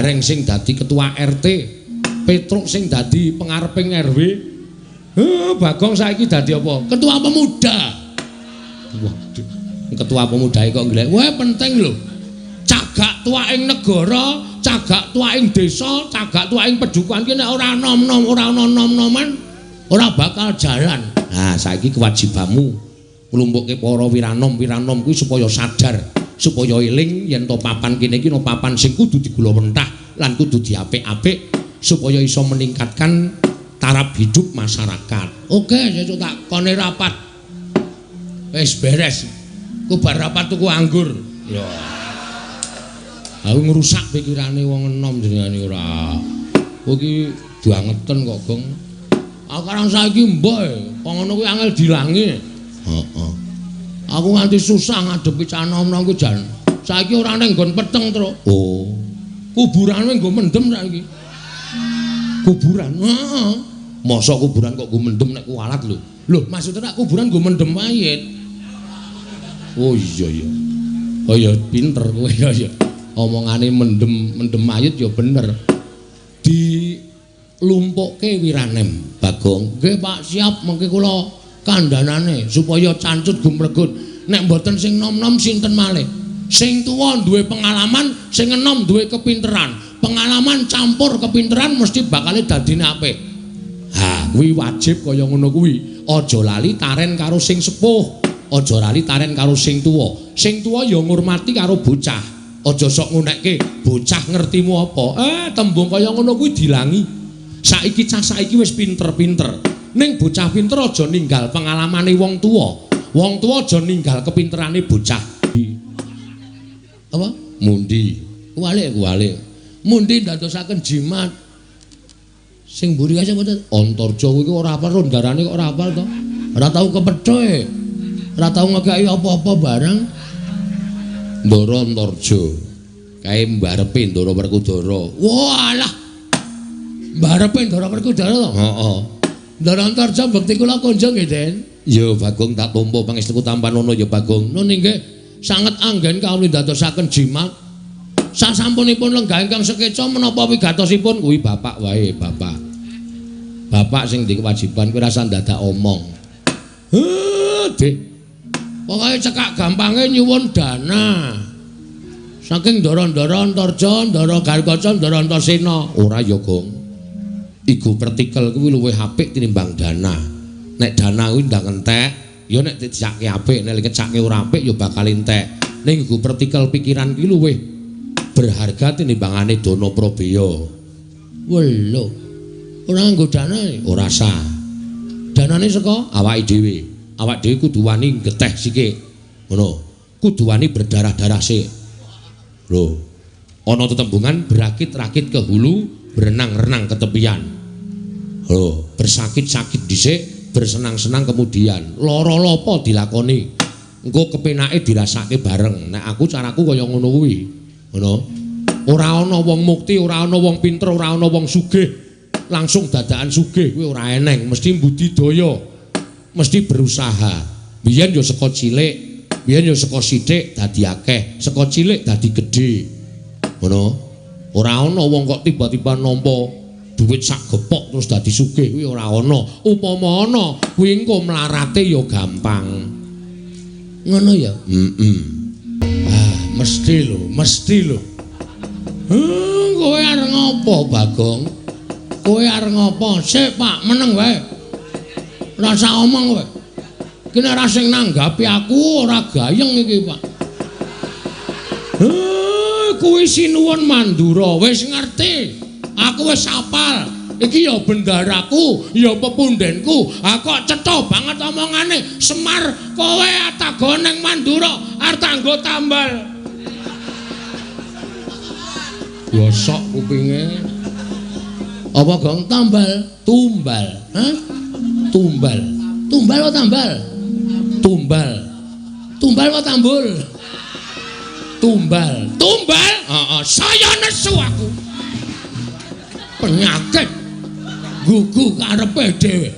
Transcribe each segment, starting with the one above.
Gareng sing dadi ketua RT, Petruk sing dadi pengareping RW. Bagong saiki dadi apa? Ketua pemuda. Waduh, ketua pemuda kok nglek. Wah, penting lho. Cagak tuwaking negara, cagak tuwaking desa, cagak tuwaking pedukuhan ki nek ora nom-nom, ora ana nom-noman, ora bakal jalan. Nah, saiki kewajibanmu nglumpukke para wiranom-wiranom kuwi supaya sadar, supaya eling yen to papan kene iki no papan sing kudu digulawentah lan kudu diapik-apik supaya iso meningkatkan taraf hidup masyarakat. Oke, sesuk tak kone rapat. Wis beres. Ku bar rapat tuku anggur. Ya. Aku ngrusak pikirane wong enom jenengane ora. Kowe iki bangeten kok, Gong. Aku karang saiki mbok, kok ngono kuwi angel dilangi. Heeh. Aku nganti susah ngadepi cah nom-nom ku jan. Saiki ora ning nggon peteng, Truk. Oh. Kuburan kuwi nggo mendem saiki. Kuburan. Heeh. Mosok kuburan kok nggo mendem nek kualat lho. Lho, maksudnya nek kuburan nggo mendem mayit. Oh iya ya. Oh ya pinter kowe ya ya. Omongane mendem mendem mayit ya bener. Dilumpukke wiranem, Bagong. Nggih, Pak, siap mengke kula kandhanane supaya cancut gumregut. Nek mboten sing nom-nom sinten malih? Sing tuwa duwe pengalaman, sing enom duwe kepinteran. Pengalaman campur kepinteran mesti bakale dadine apik. Ha, kuwi wajib kaya ngono kuwi. Aja lali taren karo sing sepuh, aja lali taren karo sing tuwa. Sing tuwa ya ngurmati karo bocah. Aja sok ngunekke bocah ngertimu apa. Tembung kaya ngono kuwi dilangi. Saiki cah saiki wis pinter-pinter. Ning bocah pinter aja ninggal pengalamane wong tuwa. Wong tuwa aja ninggal kepinterane bocah. Apa? Mundi. Kuwalik, kuwalik. Mundi ndadosaken jimat. Sing mburi kae sapa to? Antarja kuwi ora hafal rondarane kok ora hafal to. Ora tau kepethoe. Ora tau ngekeki apa-apa barang. Ndara Antarja. Kae mbarepe Ndara Werkudara. Walah. Mbarepe Ndara Werkudara to? Heeh. Ndara Antarja bekti kula kunjung nggih, Den. Ya Bagong tak tampa pangestuku tampanono ya Bagong. Nun inggih sanget anggen kawula ndadosaken jimat. Sasampunipun lenggah ingkang sekeca menapa wigatosipun kuwi bapak wae, bapak. Bapak sing ndek kewajiban kuwi rasa ndadak omong. Heh, Dik. Pokoke cekak gampange nyuwun dana. Saking ndara-ndara Antarja, ndara Garkaca, ndara Antasena. Ora ya, Gong. Igu pertikel kuwi luwih apik tinimbang dana. Nek dana kuwi ndang entek, ya nek dijake apik, nek dikecake ora apik ya bakal entek. Ning igu pertikel pikiran kuwi luwih berharga tinimbangane dana prabeya. Welo. Ora nganggo dana, ora sah. Danane saka awake dhewe. Awak dhewe kudu wani geteh sithik. Ngono. Kudu wani berdarah-darah sik. Lho. Ana tetembungan berakit-rakit ke hulu, berenang-renang ke tepian. Lho, bersakit-sakit dhisik, bersenang-senang kemudian. Lara lopo dilakoni. Engko kepenake dirasake bareng. Nek aku caraku kaya ngono kuwi. Ngono. Ora ana wong mukti, ora ana wong pinter, ora ana wong sugih. Langsung dadakan sugih kuwi ora eneng, mesti budidaya. Mesti berusaha. Biyen ya saka cilik, biyen ya saka sithik dadi akeh, saka cilik dadi gedhe. Ngono. Ora ana wong kok tiba-tiba nampa duit sak gepok terus dadi sugih kuwi ora ana. Upama ana, kuwi engko mlarate ya gampang. Ngono ya? Heeh. Ah, mesti lho, mesti lho. Kowe arep ngopo, Bagong? Kowe arep ngopo? Sik, Pak, meneng wae. Rasa omong kowe. Iki nek ora sing nanggapi aku ora gayeng iki, Pak. Kuwi sinuwun Mandura, wis ngerti. Aku wis hafal. Iki ya bendaraku, ya pepundenku. Ha kok cetha banget omongane. Semar, kowe atago ning Mandura arep tanggo tambal. Gosok kupinge. Apa gong tambal? Tumbal. Hah? Tumbal. Tumbal apa tambal? Tumbal. Tumbal apa tambul? Tumbal. Tumbal? Heeh, saya nesu aku. Penyakit gugu karepe dhewe.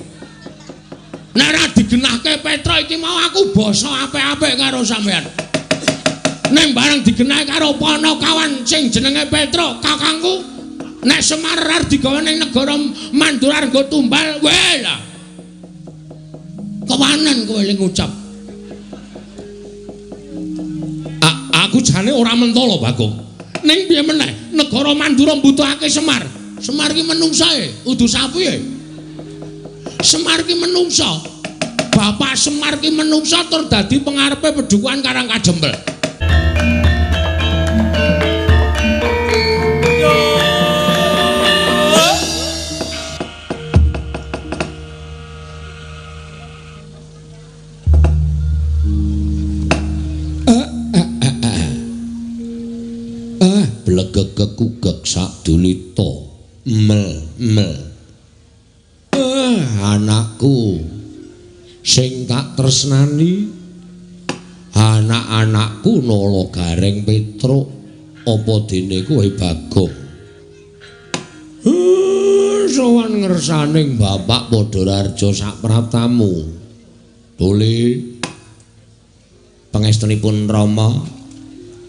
Nek ora digenahke Petra iki mau aku basa apik-apik karo sampean. Ning bareng digenahi karo Panakawan sing jenenge Petruk, kakangku. Nek Semar arep digawa ning negara Mandura nggo tumbal, weh lah. Kewanen kowe ling ngucap. Aku jane ora mentolo, Bagong. Ning piye meneh, negara Mandura mbutuhake Semar. Semar ki menungsae, udu sapi e. Semar ki menungsa. Bapak Semar ki menungsa tur dadi pengarepe pedukuhan Karang Kadempel. Blegegekugek sadulita mel mel. Anakku sing tak tresnani, anak-anakku Nala Gareng Petruk, apa dene kowe Bagong? Sowan ngersaning Bapak Padhararja sapraptamu. Boleh. Pangestunipun Rama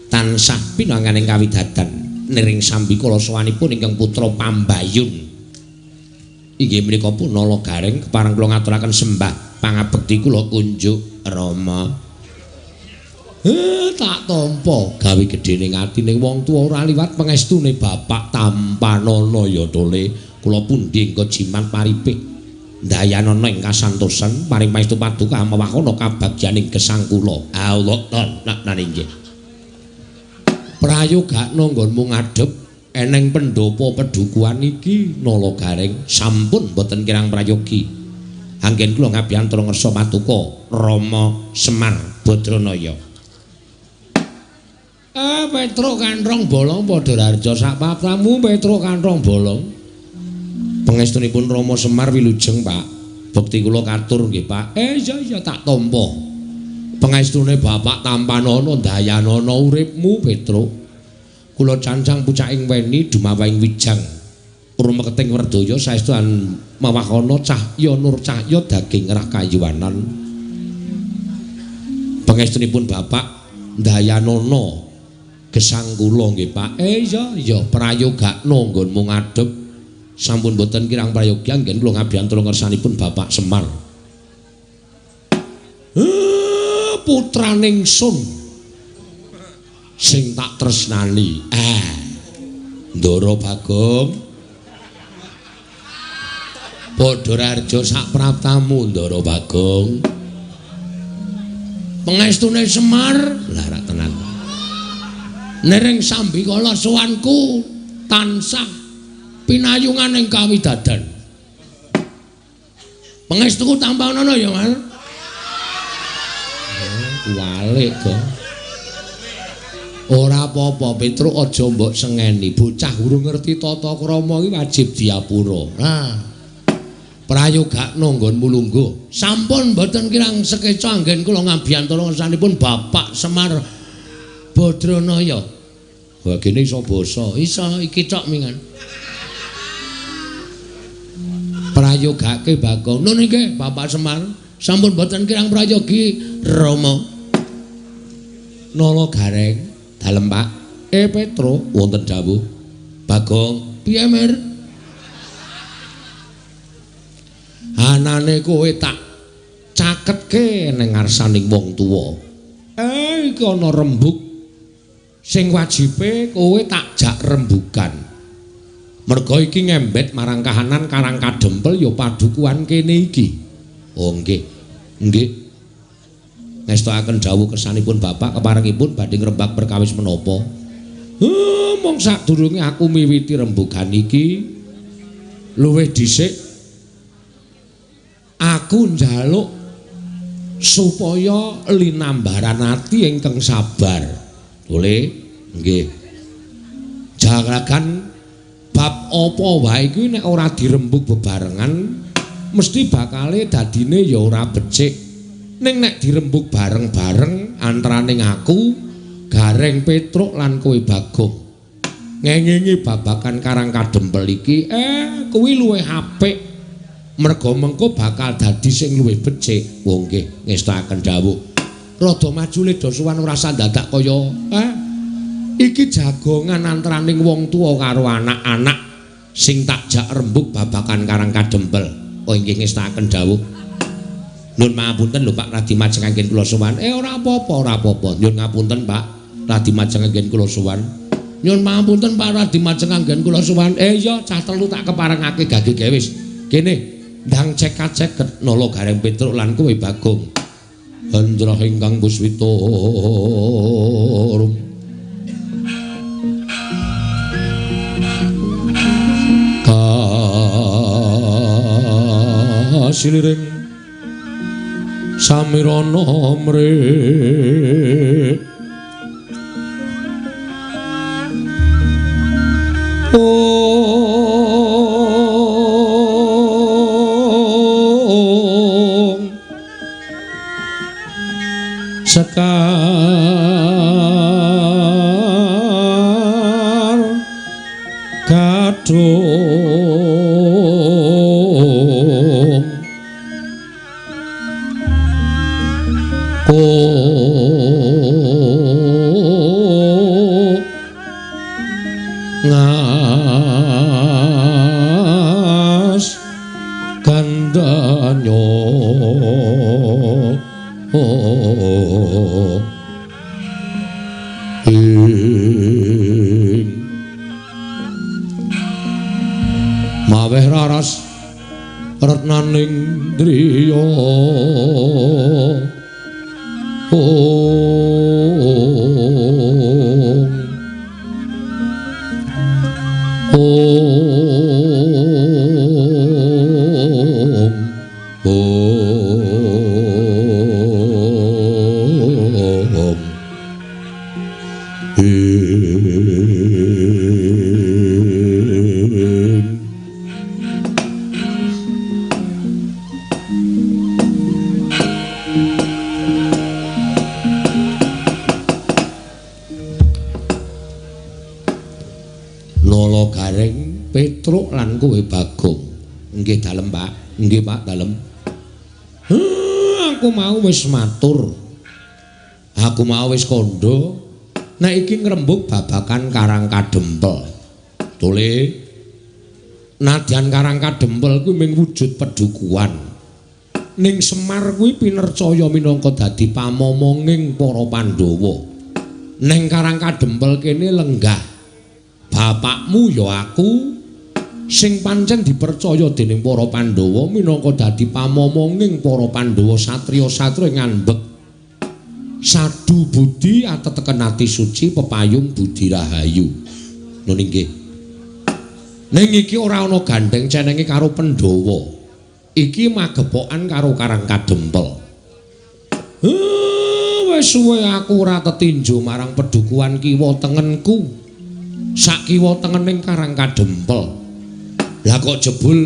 tansah pinanganing kawidadan niring sambikala sowanipun ingkang putra Pambayun. Inggih menika pun Nala Gareng kepareng kula ngaturaken sembah pangabekti kula kunjuk Rama. Tak tampa gawe gedene atine wong tuwa ora liwat pangestune Bapak tampanana ya Tole. Kula pundi engko jimat paripih ndayanana ing kasantosan paring pangestu paduka mewahana kabagyaning gesang kula. Allah nan inggih. Prayogakna nggonmu ngadhep eneng pendopo pedukuhan iki Nala Gareng sampun boten kirang prayogi. Anggen kula ngabiyantara ngersa patuko Rama Semar Badranaya. Petruk kanthong bolong Padhararja sapraptamu Petruk kanthong bolong. Pangestunipun Rama Semar wilujeng Pak. Bekti kula katur nggih Pak. Iya iya tak tampa. Pangestune Bapak tampanana ndayanana uripmu Petruk. Kula cancang pucaking weni dumawahing wijang. Rumeketing werdaya saestu an mawahana cahya nur cahya daging rah kayuwanan. Pangestunipun Bapak ndayanana gesang kula nggih Pak. Iya iya prayogakna nggonmu ngadhep. Sampun boten kirang prayogi anggen kula ngabiyantara ngersanipun Bapak Semar. Putraning sun sing tak tresnani. Ndara Bagong. Padhararja sapraptamu Ndara Bagong. Pangestune Semar lah ra tenan. Nering sambikala sowanku tansah pinayungan ing kawidadan. Pangestuku tampanana ya, Mas. Walik kok. Ora apa-apa Petruk aja mbok sengeni. Bocah urung ngerti tata krama iki wajib diapura. Nah. Prayogakna nggonmu lungguh. Sampun mboten kirang sekeca anggen kula ngabiyantara ngersanipun Bapak Semar Badranaya. Wah kene iso basa. Iso iki tok mingan. Prayogake Bagong. Nun nggih Bapak Semar. Sampun mboten kirang prayogi Rama. Nala Gareng dalem Pak. Petruk wonten dawuh. Bagong, piye Mir? Anane kowe tak caketke ning ngarsaning wong tuwa. Iki ana rembug sing wajibe kowe tak jak rembugan. Merga iki ngembet marang kahanan Karang Kadempel ya padukuhan kene iki. Oh nggih. Nggih. Ngestokaken dawuh kersanipun Bapak keparengipun badhe ngrembak perkawis menapa? Mung sadurunge aku miwiti rembugan iki luwih dhisik aku njaluk supaya linambaran ati ingkang sabar. Boleh? Nggih. Jaragan bab apa wae iki nek ora dirembug bebarengan mesti bakale dadine ya ora becik. Ning nek dirembug bareng-bareng antaraning aku, Gareng Petruk lan kowe Bagong ngengingi babagan Karang Kadempel iki, kuwi luwih apik. Merga mengko bakal dadi sing luwih becik. Oh nggih, ngestokaken dawuh. Rada maju le do sowan ora usah dadak kaya iki jagongan antaraning wong tuwa karo anak-anak sing tak jak rembug babagan Karang Kadempel. Oh inggih ngestakaken dawuh. Nyun pangapunten lho Pak Radi Majeng anggen kula sowan. Ora apa-apa, ora apa-apa. Nyun ngapunten Pak Radi Majeng anggen kula sowan. Nyun pangapunten Pak Radi Majeng anggen kula sowan. Iya cah telu tak keparengake gage gawe wis. Kene ndang cekak-ceket Nala Gareng Petruk lan kowe Bagong. Hendra ingkang puswita rum. Kasiliring samirana mrih. Ong sekar kadung ngas gandanyo ing maweh raras retnaning driya. Ong ong ong ing Nala Gareng Petruk lan kowe Bagong. Nggih dalem Pak. Nggih Pak dalem. Aku mau wis matur. Aku mau wis kandha nek iki ngrembug babagan Karang Kadempel. Tole nadyan Karang Kadempel kuwi mung wujud pedukuhan. Ning Semar kuwi pinercaya minangka dadi pamomonging para Pandhawa. Ning Karang Kadempel kene lenggah bapakmu ya aku sing pancen dipercaya dening para Pandhawa minangka dadi pamomonging para Pandhawa satriya-satriya ngambek sadu budi ateteken ati suci pepayung budi rahayu. Nun inggih. Ning iki ora ana gandheng cenenge karo Pandhawa. Iki magepokan karo Karang Kadempel. Wis suwe aku ora tetinju marang pedukuhan kiwa tengenku. Sak kiwa tengening Karang Kadempel. Lah kok jebul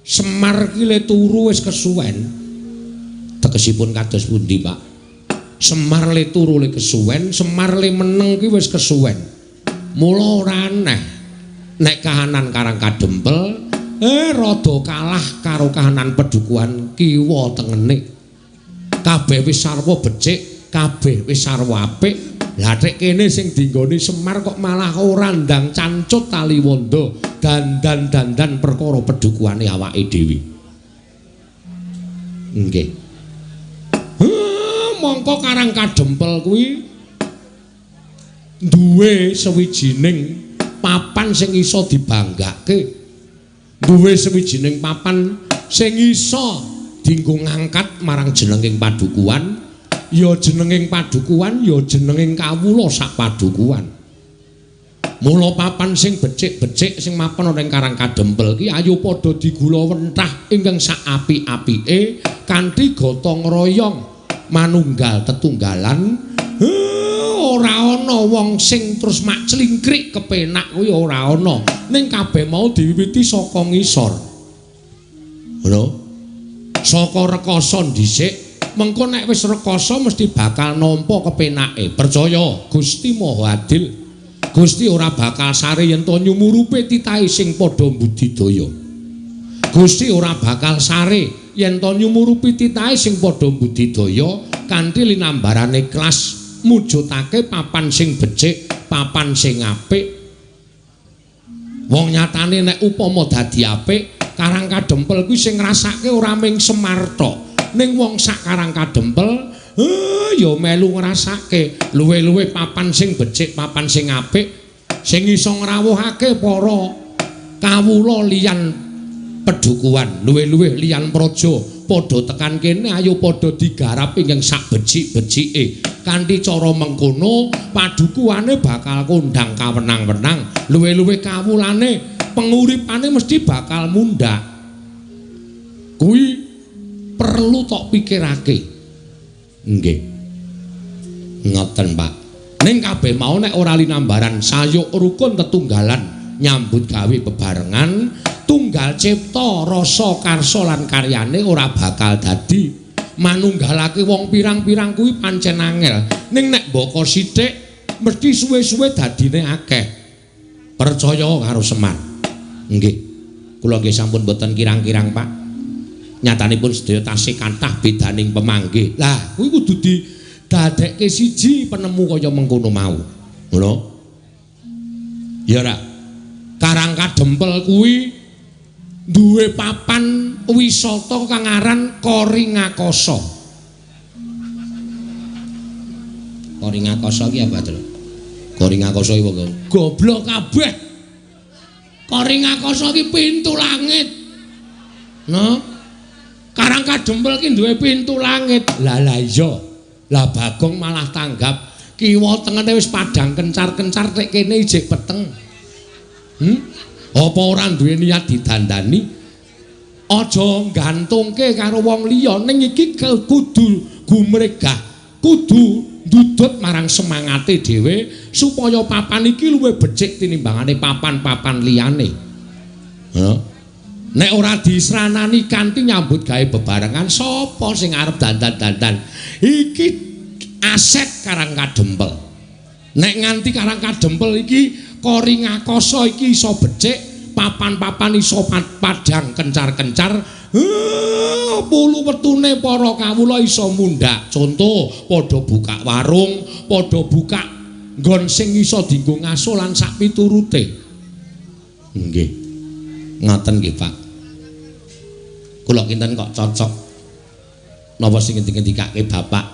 Semar ki le turu wis kesuwen. Tegesipun kados pundi, Pak? Semar le turu le kesuwen, Semar le meneng ki wis kesuwen. Mula ora aneh nek kahanan Karang Kadempel rada kalah karo kahanan pedukuhan kiwa tengene. Kabeh wis sarwa becik, kabeh wis sarwa apik. Lah tek kene sing dinggoni Semar kok malah ora ndang cancut taliwondo dandan-dandan perkara pedukuhane awake dhewe. Nggih. Mongko Karang Kadempel kuwi duwe sawijining papan sing iso dibanggake. Duwe sawijining papan sing iso dienggo ngangkat marang jenenging padukuhan. Ya jenenging padukuhan, ya jenenging kawula sak padukuhan. Mula papan sing becik-becik sing mapan ana ing Karang Kadempel ki ayo padha digulawentah ingkang sak apik-apike kanthi gotong royong manunggal tetunggalan. Ora ana wong sing terus mak clingkrik kepenak kuwi ora ana. Ning kabeh mau diwiwiti saka ngisor. Ngono. Saka rekasa dhisik. Mengko nek wis rekasa mesti bakal nampa kepenake. Percaya Gusti Maha Adil. Gusti ora bakal sare yen to nyumurupe titahe sing padha mbudidaya. Gusti ora bakal sare yen to nyumurupi titahe sing padha budidaya kanthi linambarane ikhlas mujudake papan sing becik, papan sing apik. Wong nyatane nek upama dadi apik, Karang Kadempel kuwi sing ngrasake ora mung Semar tok, ning wong sak Karang Kadempel ya melu ngrasake luwih-luwih papan sing becik, papan sing apik, sing iso ngrawuhake para kawula liyan pedukuhan, luwih-luwih liyan praja padha tekan kene, ayo padha digarap ingkang sak becik-becike. Kanthi cara mengkono padukuhane bakal kondang kawenang-wenang, luwih-luwih kawulane penguripane mesti bakal mundhak. Kuwi perlu tok pikirake. Nggih. Ngoten, Pak. Ning kabeh mau nek ora linambaran sayuk rukun tetunggalan nyambut gawe bebarengan, tunggal cipta rasa karsa lan karyane ora bakal dadi. Manunggalake wong pirang-pirang kuwi pancen angel. Ning nek mbaka sithik mesti suwe-suwe dadine akeh. Percaya karo Semar. Nggih. Kula nggih sampun boten kirang-kirang, Pak. Nyatanipun sedaya tasih kathah bedaning pemanggih. Lah, kuwi kudu didadekke siji penemu kaya mengkono mau. Ngono. Ya ora. Karang Kadempel kuwi duwe papan wisata kang aran Koringakasa. Koringakasa ki apa, Tru? Koringakasa iki apa? Goblok kabeh. Koringakasa ki pintu langit. No? Karang Kadempel ki duwe pintu langit. Lah lah iya. Lah Bagong malah tanggap kiwa tengene wis padhang kencar-kencar nek kene ijik peteng. Apa ora duwe niat didandani? Aja gantungke karo wong liya, ning iki kudu gumregah, kudu ndudut marang semangate dhewe supaya papan iki luwih becik tinimbangane papan-papan liyane. Heeh. Nek ora disranani kanthi nyambut gawe bebarengan, sapa sing arep dandan-dandan? Iki aset Karang Kadempel. Nek nganti Karang Kadempel iki Koringakasa iki iso becik, papan-papan iso padhang kencar-kencar, pulu wetune para kawula iso mundhak. Conto, padha buka warung, padha buka nggon sing iso dienggo ngaso lan sak piturute. Nggih. Ngoten nggih, Pak. Kula kinten kok cocok napa sing ngendikake Bapak.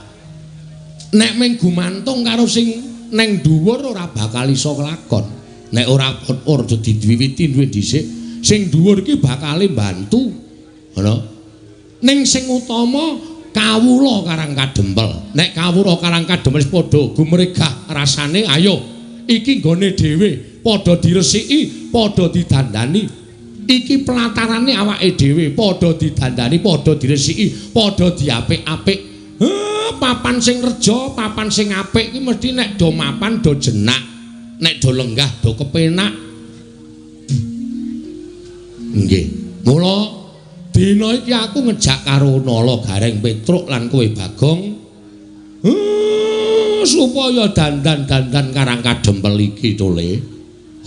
Nek mung gumantung karo sing neng dhuwur ora bakal iso kelakon. Nek ora ora diwiwiti duwe dhisik, sing dhuwur iki bakale mbantu. Ngono. Ning sing utama kawula Karang Kadempel. Nek kawula Karang Kadempel wis padha gumregah rasane, ayo iki nggone dhewe, padha diresiki, padha didandani. Iki pelatarane awake dhewe, padha didandani, padha diresiki, padha diapik-apik. Papan sing reja, papan sing apik iki mesti nek do mapan do jenak, nek do lenggah do kepenak. Nggih. Mula dina iki aku ngejak karo Nala Gareng Petruk lan kowe Bagong supaya dandan-dandan Karang Kadempel iki tole.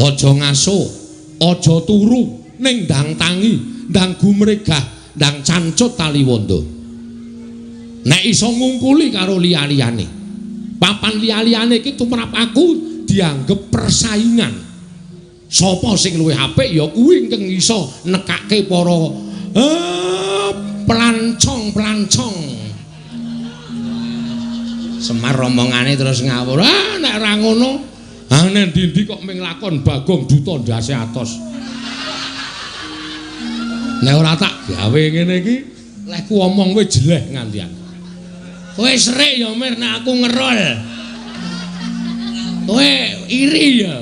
Aja ngaso, aja turu, ning ndang tangi, ndang gumregah, ndang cancut taliwondo. Nek iso ngungkuli karo liya-liyane. Papan liya-liyane iki tumrap aku dianggep persaingan. Sapa sing luwih apik ya kuwi ingkang iso nekake para pelancong-pelancong. Semar omongane terus ngawur. Ah nek ora ngono, ah nek ndi-ndi kok ming lakon Bagong Duta ndase atos. Nek ora tak gawe ngene iki, lehku omong kowe jeleh ngantian. Kowe serik ya Mir nek aku ngerol. Kowe iri ya.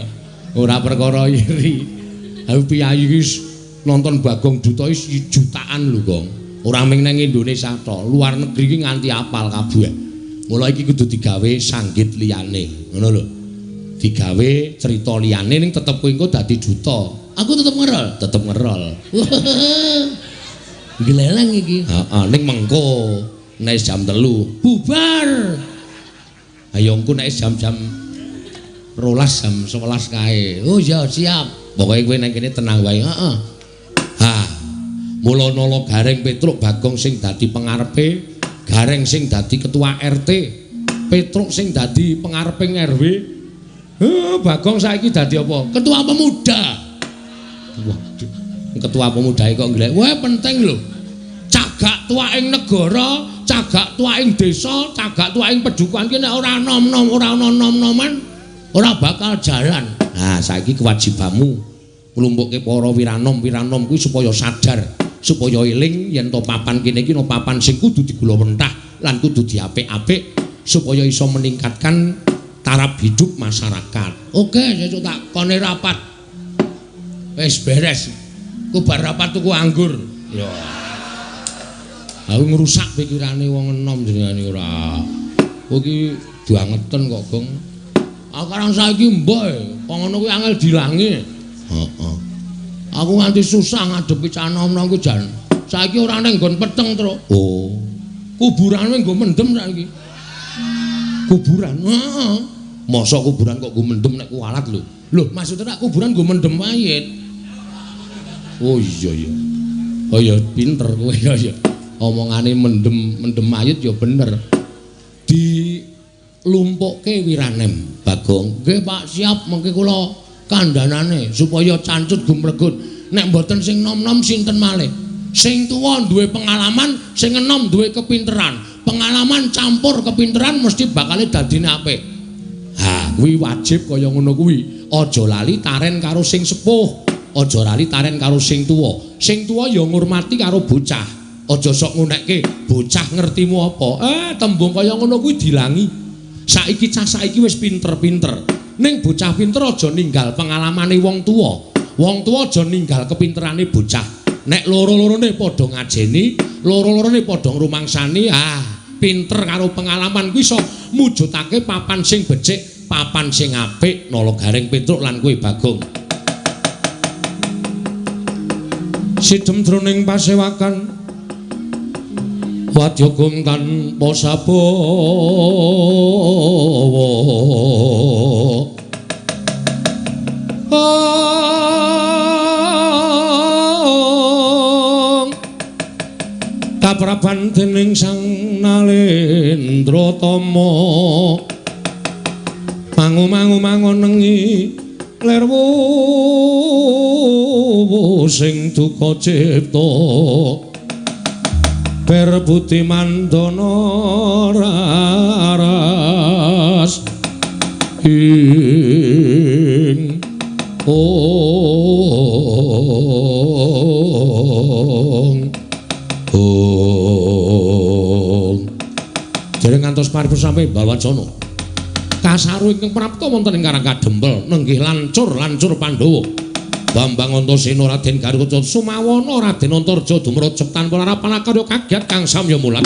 Ora perkara iri. Aku piyayi iki nonton Bagong Duta iki jutaan lho, Gong. Ora mung nang Indonesia tok, luar negeri iki nganti apal kabeh. Mula iki kudu digawe sanggit liyane, ngono lho. Digawe cerita liyane ning tetep kowe engko dadi duta. Aku tetep ngerol, tetep ngerol. Gleleng iki. Heeh, ning mengko nek jam 3 bubar. Ayo engko nek jam-jam 12 jam 11 kae. Oh ya siap. Pokoke kowe nang kene tenang wae. Heeh. Ha. Mula nala Gareng Petruk Bagong sing dadi pengarepe, Gareng sing dadi ketua RT, Petruk sing dadi pengareping RW. Bagong saiki dadi apa? Ketua pemuda. Waduh, ketua pemuda kok nglek. Wah, penting lho. Cagak tuwaking negara, cagak tuwaking desa, cagak tuwaking pedukuhan ki nek ora nom-nom, ora ana nom-noman, ora bakal jalan. Nah, saiki kewajibanmu nglumpukke para wiranom-wiranom kuwi supaya sadar, supaya eling yen to papan kene iki ana papan sing kudu digulawentah lan kudu diapik-apik supaya iso meningkatkan taraf hidup masyarakat. Oke, sesuk tak kone rapat. Wis beres. Ku bar rapat tuku anggur. Ya. Aku ngrusak pikirane wong enom jenengane ora. Kowe iki bangeten kok, Gong. Aku karang saiki mbok kok ngono kuwi angel dilangi. Heeh. Aku nganti susah ngadepi cah nom-nom ku jan. Saiki ora ning nggon peteng, Truk. Oh. Kuburan kuwi nggo mendem saiki. Kuburan. Heeh. Mosok kuburan kok nggo mendem nek kualat lho. Lho, maksudnya nek kuburan nggo mendem mayit. Oh iya iya. Oh iya pinter kowe ya iya. Omongane mendem mayit ya bener. Dilumpukke wiranem, Bagong. Nggih, Pak, siap mengke kula kandhanane supaya cancut gumregut. Nek mboten sing nom-nom sinten malih? Sing tuwa duwe pengalaman, sing enom duwe kepinteran. Pengalaman campur kepinteran mesti bakale dadine apik. Ha, kuwi wajib kaya ngono kuwi. Aja lali taren karo sing sepuh, aja lali taren karo sing tuwa. Sing tuwa ya ngurmati karo bocah. Aja sok ngunekke bocah ngertimu apa. Tembung kaya ngono kuwi dilangi. Saiki cah saiki wis pinter-pinter. Ning bocah pinter aja ninggal pengalamane wong tuwa. Wong tuwa aja ninggal kepinterane bocah. Nek loro-lorone padha ngajeni, loro-lorone padha ngrumangsani, pinter karo pengalaman kuwi iso mujudake papan sing becik, papan sing apik, Nala Gareng Petruk lan kowe Bagong. Sidem jroning pasewakan wadya gong tanpa sabawa. Kapraban dening Sang Nalendra Tama mangu-mangu mangonengi lerwu sing duka cipta perbuti mandana raras ing ong ong. Dereng ngantos paripurna sampe Balwacana. Kasaru ingkang prapta wonten ing Karang Kadempel nenggih lancur-lancur Pandhawa. Bambang Antasena Raden Garuda Sumawana Raden Antarja dumrejep tanpa larapan akarya kagiat kang samya mulat.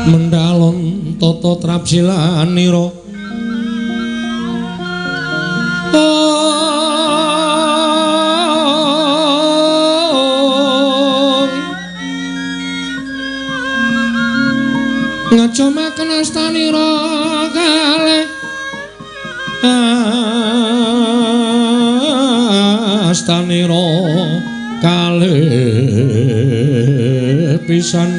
Mendalon tata trapsilanira. Ngajomaken astanira kalih astanira kalih pisan.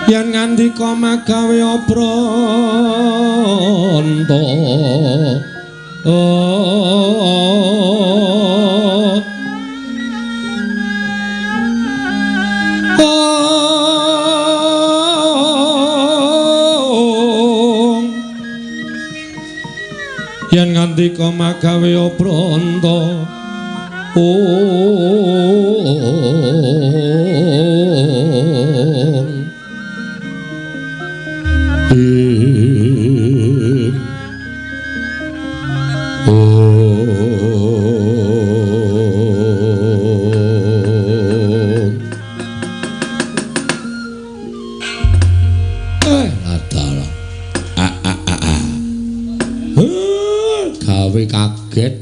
Yen ngandika magawe obranta yen ngandika magawe obranta gawe kaget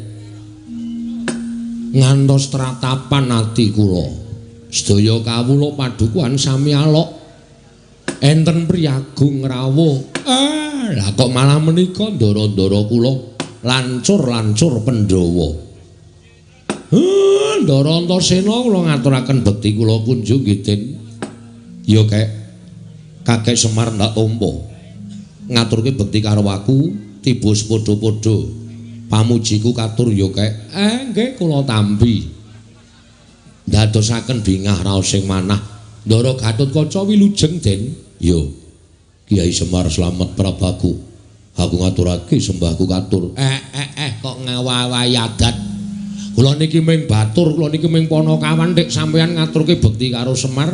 ngantos tratapan ati kula. Sedaya kawula padukuhan sami alok enten priyagung rawuh. Lah kok malah menika ndara-ndara kula lancur-lancur Pandhawa. Ndara Antasena kula ngaturaken bekti kula kunjung nggih Den. Ya kek Kakek Semar ndak tampa. Ngaturke bekti karo aku tiba sepadha-padha. Pamujiku katur ya kek. Nggih kula tampi. Ndadosaken bingah raos sing manah. Ndara Gatotkaca wilujeng Den. Ya Kiai Semar slamet prabaku. Aku ngaturake sembahku katur. Kok ngawawahi adat. Kula niki ming batur, kula niki ming panakawan nek sampeyan ngaturke bekti karo Semar.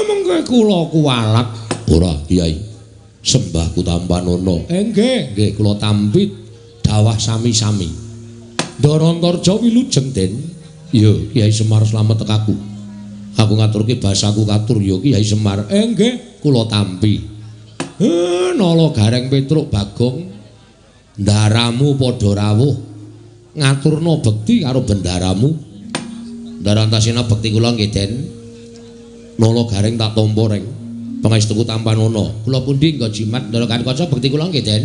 Mengke kula kuwalat. Ora Kiai. Sembahku tampanono. Nggih, nggih kula tampi dawah sami-sami. Ndara Antarja wilujeng Den. Ya Kiai Semar slamet tekaku. Aku ngaturke basaku katur ya Kiai Semar. Nggih, kula tampi. Nala Gareng Petruk Bagong ndaramu padha rawuh ngaturna bekti karo bendaramu. Ndara Antasena bekti kula nggih Den. Nala Gareng tak tampa reng. Pangestuku tampanono. Kula pundi nggo jimat Ndara Gatotkaca bekti kula nggih Den.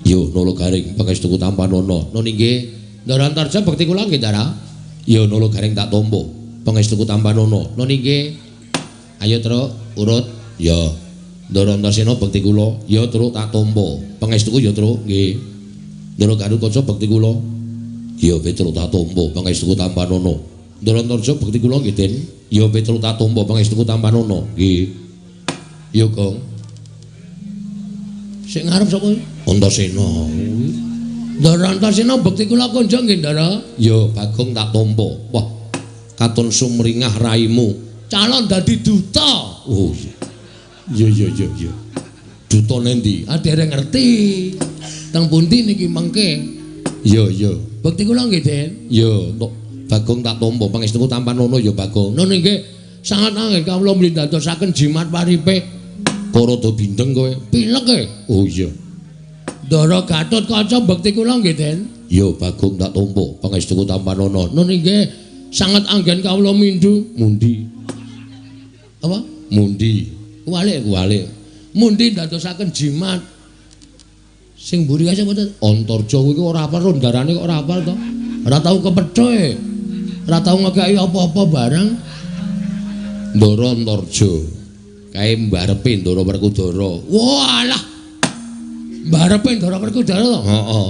Yo Nala Gareng pangestuku tampanono. Nun inggih. Ndara Antarja bekti kula nggih Ndara. Yo Nala Gareng tak tampa. Pangestuku tampanono. Nun inggih. Ayo Truk urut. Ya. Ndara Antasena bekti kula. Ya Truk tak tampa. Pangestuku ya Truk nggih. Ndara Gatotkaca bekti kula. Ya Petruk tak tampa. Pangestuku tampanono. Ndara Antarja bekti kula nggih Den. Ya Petruk tak tampa. Pangestuku tampanono. Nggih. Ya Gong. Sing ngarep sapa? Antasena. Ndara Antasena bekti kula kunjung nggih Ndara. Ya Bagong tak tampa. Wah. Katon sumringah raimu. Calon dadi duta. Oh iya. Iya. Duta nendi? Ah dereng ngerti. Teng pundi niki mengke? Iya iya. Bekti kula nggih Den. Ya entuk Bagong tak tampa. Pangestuku tampanono ya Bagong. Nun nggih. Sangat anggen kawula mlindadosaken jimat paripe. Kok rada bindeng kowe? Pilek e. Oh iya. Ndara Gatotkaca bekti kula nggih Den. Ya Bagong tak tampa. Pangestuku tampanono. Nun nggih. Sangat anggen kawula mindhu. Mundi. Apa? Mundi. Kuwalik kuwalik. Mundi ndadosaken jimat. Sing mburi kae sapa to? Antarja kuwi ora hafal rondarane kok ora hafal to. Ora tau kepethuke. Ora tau ngekeki apa-apa barang. Ndara Antarja. Kae mbarepe Ndara Werkudara. Walah. Mbarepe Ndara Werkudara to? Heeh.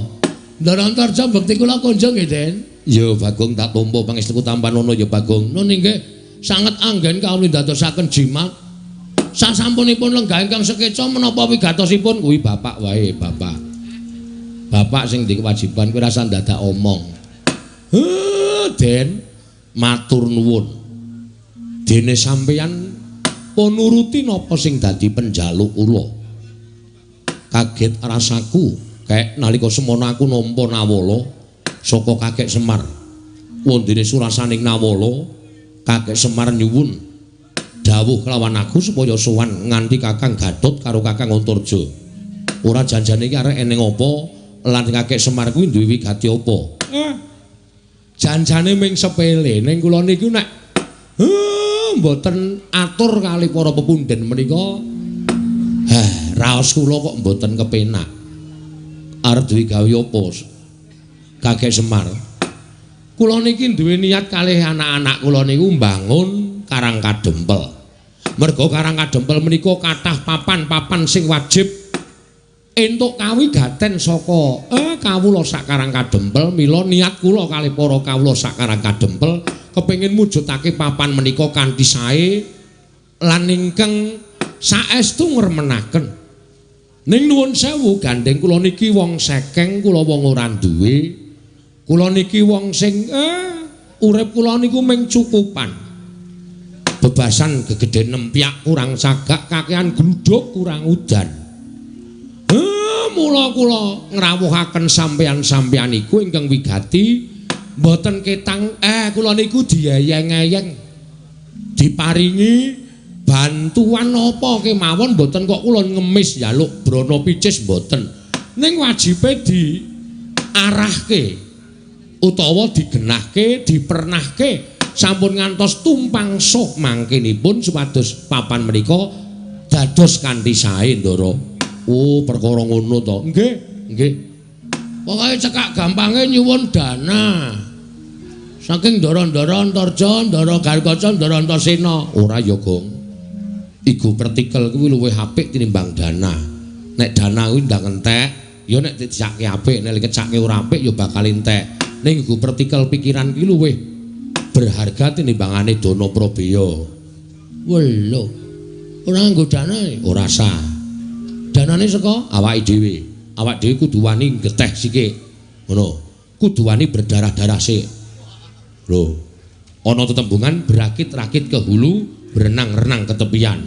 Ndara Antarja bekti kula kunjung nggih Den. Ya Bagong tak tampa. Pangestuku tampanono ya Bagong. Nun inggih sanget anggen kawula ndadosaken jimat. Sasampunipun lenggah ingkang sekeca menapa wigatosipun kuwi bapak wae bapak. Bapak sing ndek kewajiban kuwi rasa ndadak omong. Den matur nuwun. Dene sampeyan pun nuruti napa sing dadi penjaluk kula. Kaget rasaku kek nalika semono aku nampa nawala saka Kakek Semar. Wondene surasaning nawala Kakek Semar nyuwun Dawuh kelawan aku supaya sowan nganti Kakang Gatot karo Kakang Antarja. Ora janjane iki arek eneng apa lan Kakek Semar kuwi duwe wigati apa? Janjane ming sepele ning kula niku nek mboten atur kali para pepundhen menika. Raos kula kok mboten kepenak. Arep duwe gawe apa? Kakek Semar. Kula niki duwe niat kalih anak-anak kula niku mbangun Karang Kadempel. Merga Karang Kadempel menika kathah papan-papan sing wajib entuk kawigaten saka kawula sak Karang Kadempel. Mila niat kula kalih para kawula sak Karang Kadempel kepengin mujudake papan menika kanthi sae lan ingkang saestu ngremenaken. Ning nuwun sewu gandeng kula niki wong sekeng, kula wong ora duwe. Kula niki wong sing urip kula niku mung cukupan. Bebasan gegedhen nempyak kurang sagak, kakean gluduk kurang udan. Mula kula ngrawuhaken sampeyan-sampeyan iku ingkang wigati mboten ketang kula niku dieyeng-eyeng diparingi bantuan apa kemawon mboten kok kula ngemis njaluk brana picis mboten. Ning wajibe diarahke utawa digenahke, dipernahke sampun ngantos tumpang suh mangkenipun supados papan menika dados kanthi sae, Ndara. Oh, perkara ngono to. Nggih, nggih. Pokoke cekak gampange nyuwun dana. Saking ndara-ndara Antarja, ndara Garkaca, ndara Antasena. Ora ya, Gong. Iku pertikel kuwi luwih apik tinimbang dana. Nek dana kuwi ndang entek, ya nek dicake apik, nek dikecake ora apik ya bakal entek. Ning iku pertikel pikiran kuwi luwih berharga tinimbangane dana prabeya. Welo. Ora nganggo dana e? Ora sah. Danane saka awake dhewe. Awak dhewe kudu wani geteh sithik. Ngono. Kudu wani berdarah-darah sik. Lho. Ana tetembungan berakit-rakit ke hulu, berenang-renang ke tepian.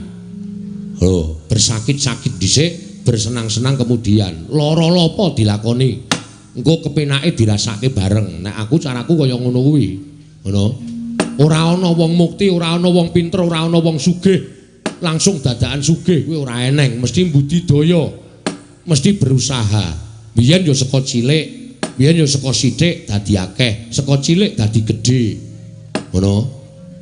Lho, bersakit-sakit dhisik, bersenang-senang kemudian. Lara lopo dilakoni. Engko kepenake dirasake bareng. Nek aku caraku kaya ngono kuwi. Ngono. Ora ana wong mukti, ora ana wong pinter, ora ana wong sugih. Langsung dadakan sugih kuwi ora eneng, mesti budidaya. Mesti berusaha. Biyen ya saka cilik, biyen ya saka sithik dadi akeh, saka cilik dadi gedhe. Ngono.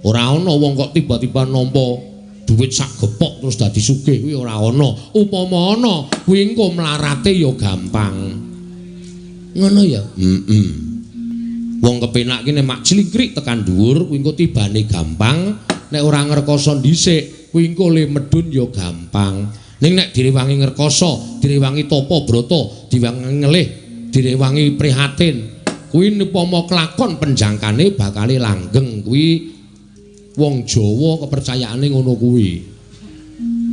Ora ana wong kok tiba-tiba nampa duit sak gepok terus dadi sugih kuwi ora ana. Upama ana, kuwi engko mlarate ya gampang. Ngono ya? Heeh. Wong kepenak ki nek mak clingkrik tekan dhuwur kuwi engko tibane gampang, nek ora ngrekoso dhisik kuwi engko le medhun ya gampang. Ning nek direwangi ngrekoso, direwangi tapa brata, direwangi ngelih, direwangi prihatin, kuwi upama kelakon penjangkane bakale langgeng. Kuwi wong Jawa kepercayaane ngono kuwi.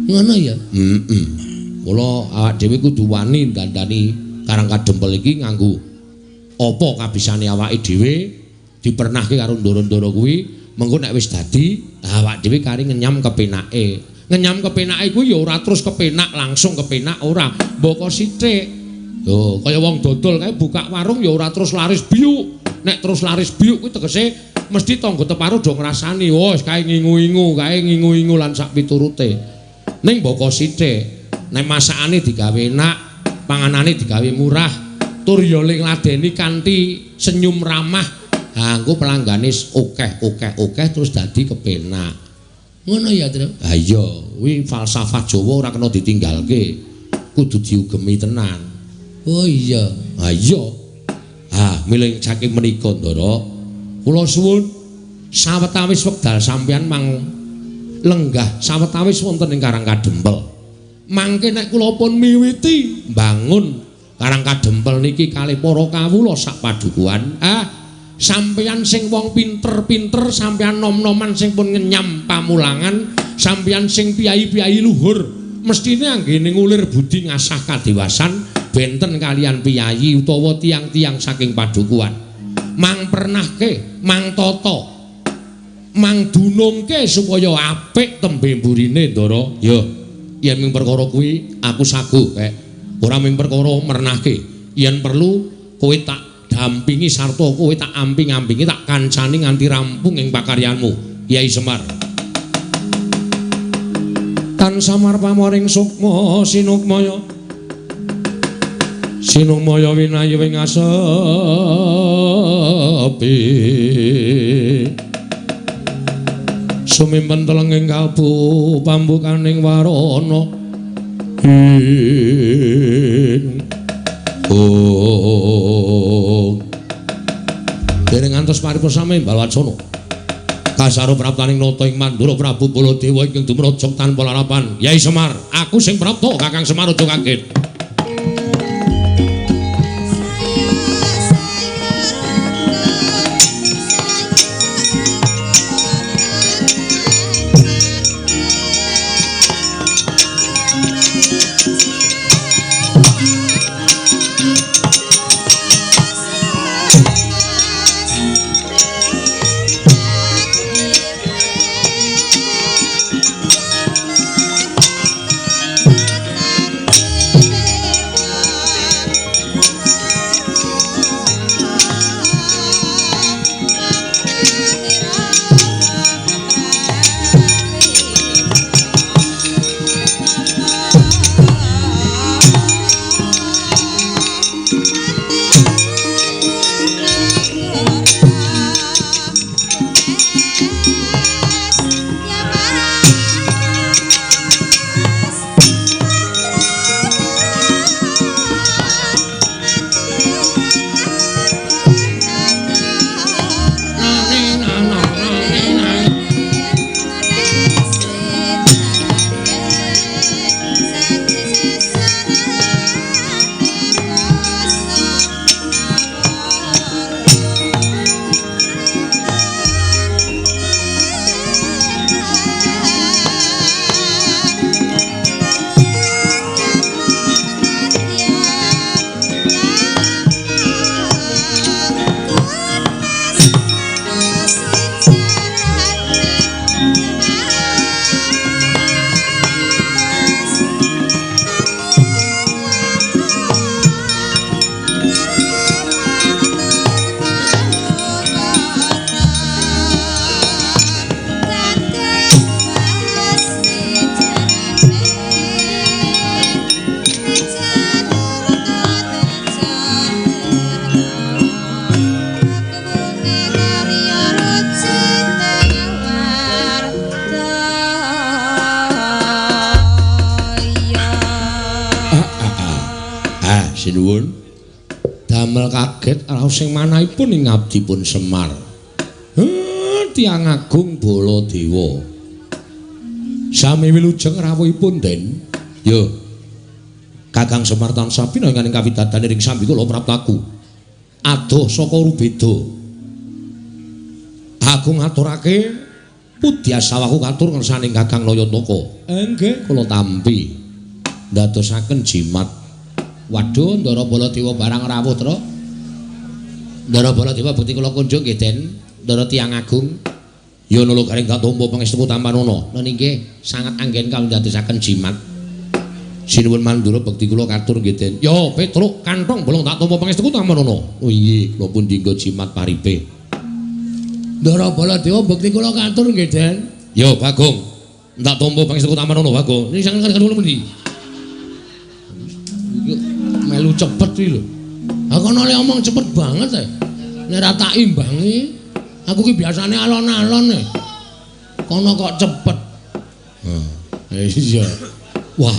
Ngono ya? Heeh. Mula awak dhewe kudu wani dandani Karang Kadempel iki nganggo apa kabisane awake dhewe, dipernahke karo ndara-ndara kuwi, mengko nek wis dadi awak dhewe kari ngenyam kepenake. Ngenyam kepenake kuwi ya ora terus kepenak langsung kepenak ora, mboko sithik. Lho, kaya wong dodol kae buka warung ya ora terus laris biuk. Nek terus laris biuk kuwi tegese mesti tangga teparo do ngrasani, wah kae ngingu-ingu, kae ngingu-ingu lan sak piturute. Ning mboko sithik, nek masakane digawe enak, panganane digawe murah, tur ya ngladeni kanthi senyum ramah, ha engko pelanggane akeh-akeh-akeh terus dadi kepenak. Ngono ya, Tru? Ha iya, kuwi falsafah Jawa ora kena ditinggalke. Kudu diugemi tenan. Oh iya. Ha iya. Ha, milih saking menika, Ndara. Kula suwun sawetawis wekdal sampeyan mang lenggah sawetawis wonten ing Karang Kadempel. Mangke nek kula pun miwiti mbangun Karang Kadempel niki kalih para kawula sak padukuhan, sampeyan sing wong pinter-pinter, sampeyan nom-noman sing pun ngenyam pamulangan, sampeyan sing piyayi-piyayi luhur, mestine anggene ngulir budi ngasah kadewasan benten kalian piyayi utawa tiang-tiang saking padukuhan. Mang pernahke, mang tata, mang dunungke supaya apik tembe mburine, Ndara. Ya, yen ming perkara kuwi aku saguh kek. Ora ming perkara mernahke, yen perlu kowe tak dampingi sarta kowe tak amping-ampingi, tak kancani nganti rampung ing pakaryanmu, Kyai Semar. Tan samar pamoring sukma sinukmaya. Sinukmaya winayu ing asepi. Sumimpen telenging kalbu pambukaning warana. Ing oh. Dereng ngantos paripurna sami Balwacana. Kasaro praptaning nata ing Mandura Prabu Baladewa ingkang dumrajog tanpa larapan. Yai Semar, aku sing prapta, Kakang Semar aja kaget. Sinuwun. Damel kaget raos sing manahipun ing abdipun Semar. Tiyang agung Baladewa. Sami wilujeng rawuhipun, Den. Yo. Kakang Semar tansah pinangan ing kawidadan ing sambi kula praptaku. Adoh saka Rubeda. Aku ngaturake pudyasawaku katur ngersaning Kakang Nayantaka. Nggih, kula tampi. Ndadosaken jimat. Waduh, Ndara Baladewa barang rawuh, Tru. Ndara Baladewa bukti kula kunjung nggih, Den. Ndara tiyang agung. Ya nula garing tak tampa pangestu tampanana. Nun inggih sanget anggen kawula ndadosaken jimat. Sinuwun Mandura bekti kula katur nggih, Den. Ya, Petruk kantong bolong tak tampa pangestu tampanana. Oh inggih, kula pun dinggo jimat paripe. Ndara Baladewa bekti kula katur nggih, Den. Ya, Bagong. Tak tampa pangestu tampanana, Bagong. Niki sanget kula pundi? Melu cepet iki lho. Aku ana le omong cepet banget e. Nek ora tak imbangi, aku ki biasane alon-alon e. Kono kok cepet. Heh, iya. Wah.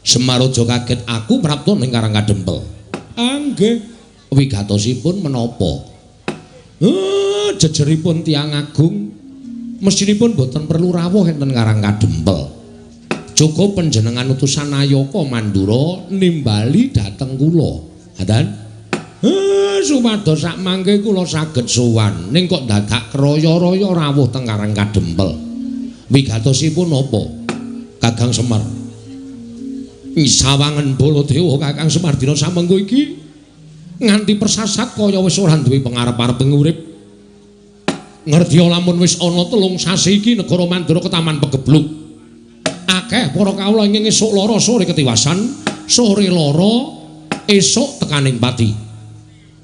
Semar aja kaget aku prapta ning Karang Kadempel. Nggih. Wigatosipun menapa? Jejeripun tiyang agung mestinipun boten perlu rawuh enten Karang Kadempel. Cukup panjenengan utusan Nayaka Mandura nimbali dhateng kula. Ngaten? Supados sak mangke kula saged sowan. Ning kok dadak kraya-raya rawuh teng Karang Kadempel. Wigatosipun napa? Kakang Semar. Sawangen Baladewa Kakang Semar dina samengko iki nganti persasat kaya wis ora duwe pengarep-arep urip. Ngerti lamun wis ana 3 sasi iki negara Mandura ketaman pegebluk. Akeh para kawula ingkang esuk lara sore ketiwasan, sore lara esuk tekaning pati.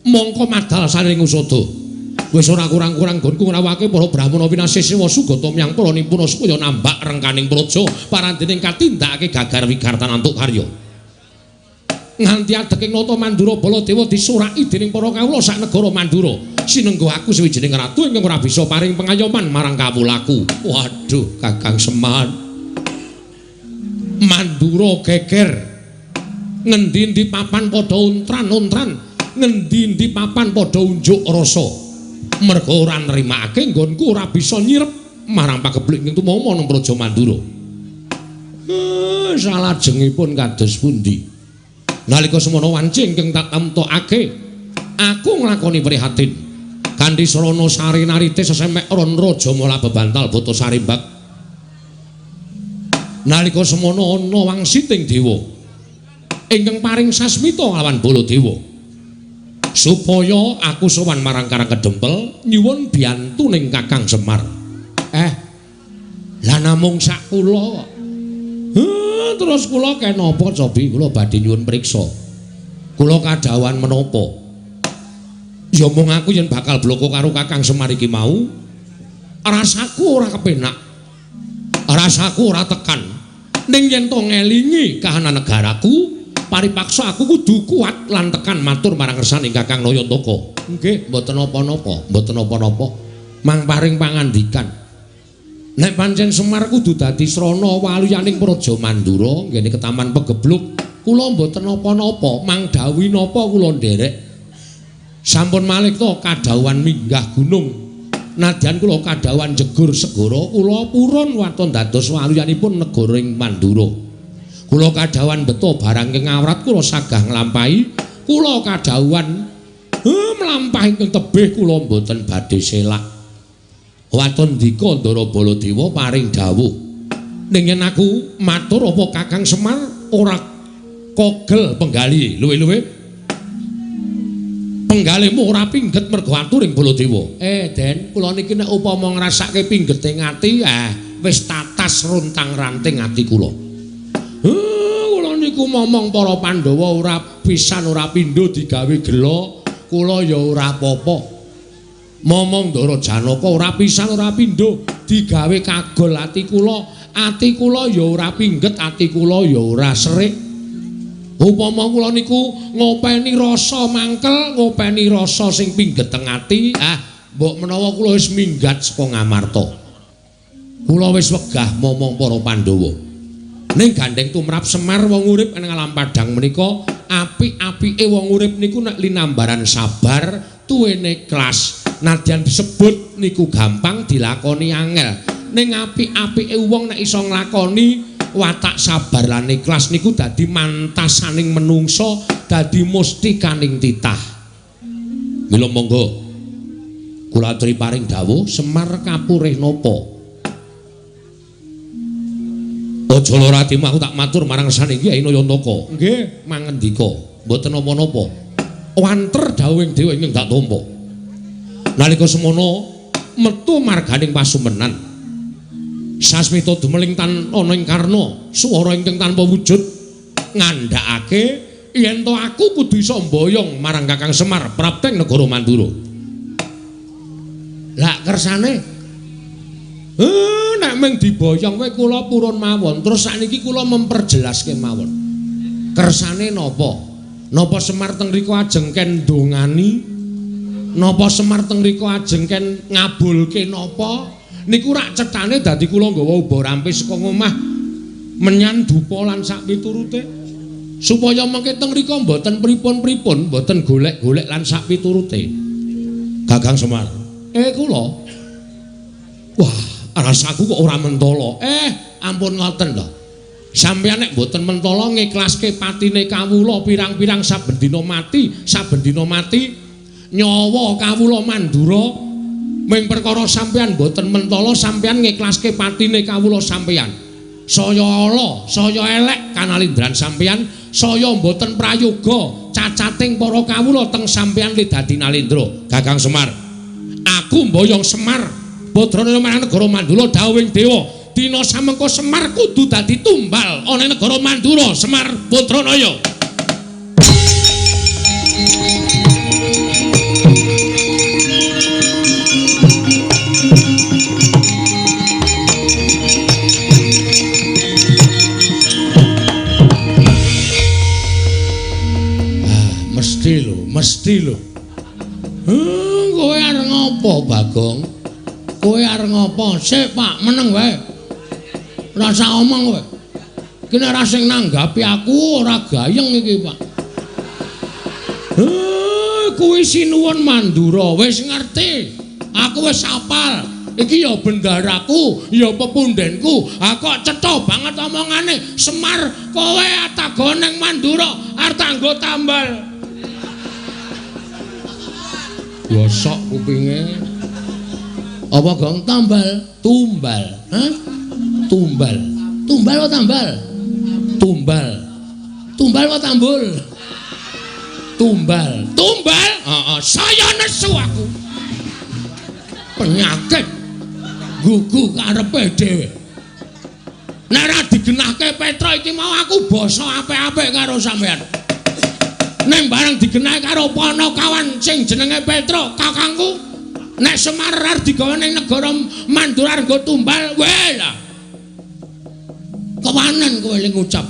Mongko madal saring usada. Wis ora kurang-kurang nggonku ngrawake para brahmana pinasih sewa sugata miyang para nimpuna supaya nambak rengkaning praja parandening katindakake gagar wigartan antuk karya. Nganti adeking nata Mandura Baladewa disuraki dening para kawula sak negara Mandura. Sinengga aku sawijining ratu ingkang ora bisa paring pengayoman marang kawulaku. Waduh, Kakang Semar. Mandura geger. Ngendi-endi papan padha untran-untran, ngendi-endi papan padha unjuk rasa. Merga ora nrimakake nggonku ora bisa nyirep marang pagebluk ing tumama nang Praja Mandura. Salajengipun kados pundi? Nalika semono wanci ingkang tak tamtokake, aku nglakoni prihatin. Kanthi srana sari narite sesemek ron raja mala bebantal bata sarimbak. Nalika semono ana wangsiting dewa ingkang paring sasmita lawan Baladewa. Supaya aku sowan marang Karang Kedempel nyuwun biyantuning Kakang Semar. Lah namung sak kula. Terus kula kenapa cobi kula badhe nyuwun priksa. Kula kadhawuhan menapa? Ya mung aku yen bakal bloko karo Kakang Semar iki mau, rasaku ora kepenak. Rasaku ora tekan. Ning yen to ngelingi kahanan negaraku, paripaksa aku kudu kuat lan tekan matur marang ngersaning Kakang Nayantaka. Nggih, mboten napa-napa, mboten napa-napa. Mang paring pangandikan. Nek pancen Semar kudu dadi srana waluyaning Praja Mandura nggene ketaman pegebluk, kula mboten napa-napa, mang dawuhi napa kula nderek. Sampun malih to kadhawuhan minggah gunung. Nadyan kula kadhawuhan jegur segara, kula purun waton dados waluyanipun negara ing Mandura. Kula kadhawuhan beto barang ing awrat kula sagah nglampahi, kula kadhawuhan mlampah ingkang tebih kula mboten badhe selak. Waton ndika Ndara Baladewa paring dawuh. Ning yen aku matur apa Kakang Semar ora kogel penggali luwe-luwe. Penggalihmu ora pingget mergo aturing Baladewa. Den, kula niki nek upama ngrasake pinggete ati, wis tatas runtang-ranting ati kula. Kula niku momong para Pandhawa ora pisan ora pindho digawe gela, kula ya ora apa-apa. Momong Ndara Janaka ora pisan ora pindho digawe kagol ati kula ya ora pingget, ati kula ya ora serik. Upama kula niku ngopeni rasa mangkel, ngopeni rasa sing pingget teng ati, mbok menawa kula wis minggat saka Ngamarta. Kula wis wegah momong para Pandhawa. Ning gandeng tumrap Semar wong urip ing alam padhang menika apik-apike wong urip niku nek linambaran sabar, tuwene ikhlas. Nadyan disebut niku gampang dilakoni angel. Ning apik-apike wong nek iso nglakoni watak sabar lan ikhlas niku dadi mantasaning menungsa, dadi mustikaning titah. Mila monggo kula aturi paring dawuh Semar kapurih napa? Aja lara atimu, aku tak matur marang ngersane Kyai Nayantaka. Nggih, mangendika, mboten napa-napa. Wanter dawuhing dewa ingkang tak tampa. Nalika semono metu marganing pasumenan. Sasmita dumeling tan ana ing karna, swara ingkang tanpa wujud ngandhakake yen to aku kudu iso mboyong marang Kakang Semar prapteng negara Mandura. Lah kersane nek mung diboyong kowe kula purun mawon. Terus sakniki kula memperjelas kemawon. Kersane napa? Napa Semar teng mriku ajeng ken ndongani? Napa Semar teng mriku ajeng ken ngabulke napa? Niku rak cethane dadi kula nggawa uba rampe saka ngomah menyan dupa lan sak piturute. Supaya mengke teng mriku mboten pripun-pripun, mboten golek-golek lan sak piturute. Kakang Semar. Kula. Wah, rasaku kok ora mentala. Ampun ngoten lho. Sampeyan nek mboten mentala ngiklaske patine kawula pirang-pirang saben dina mati, saben dina mati nyawa kawula Mandura. Ming perkara sampeyan mboten mentala, sampeyan ngiklaske patine kawula sampeyan. Saya ala, saya elek kanalindran sampeyan, saya mboten prayoga cacating para kawula teng sampeyan li dadi nalindra. Kakang Semar, aku mboyong Semar Badranaya marang negara Mandura dawuhing dewa. Dina samengko Semar kudu dadi tumbal ana ing negara Mandura. Semar Badranaya. Gusti lho. Kowe arep ngopo, Bagong? Kowe arep ngopo? Sik, Pak, meneng wae. Rasa omong kowe. Iki nek ora sing nanggapi aku ora gayeng iki, Pak. Kuwi sinuwun Mandura, wis ngerti. Aku wis hafal. Iki ya bendaraku, ya pepundenku. Ha kok cetha banget omongane. Semar, kowe atago ning Mandura arep tanggo tambal. Gosok kupinge. Apa gong tambal? Tumbal. Hah? Tumbal. Tumbal apa tambal? Tumbal. Tumbal apa tambul? Tumbal. Tumbal? Heeh, saya nesu aku. Penyakit gugu karepe dhewe. Nek ora digenahke Petra iki mau aku basa apik-apik karo sampean. Ning bareng digenahke karo Panakawan sing jenenge Petra, kakangku, nek Semar arep digawa ning negara Mandura nggo tumbal, weh lah. Kewanen kowe ling ngucap.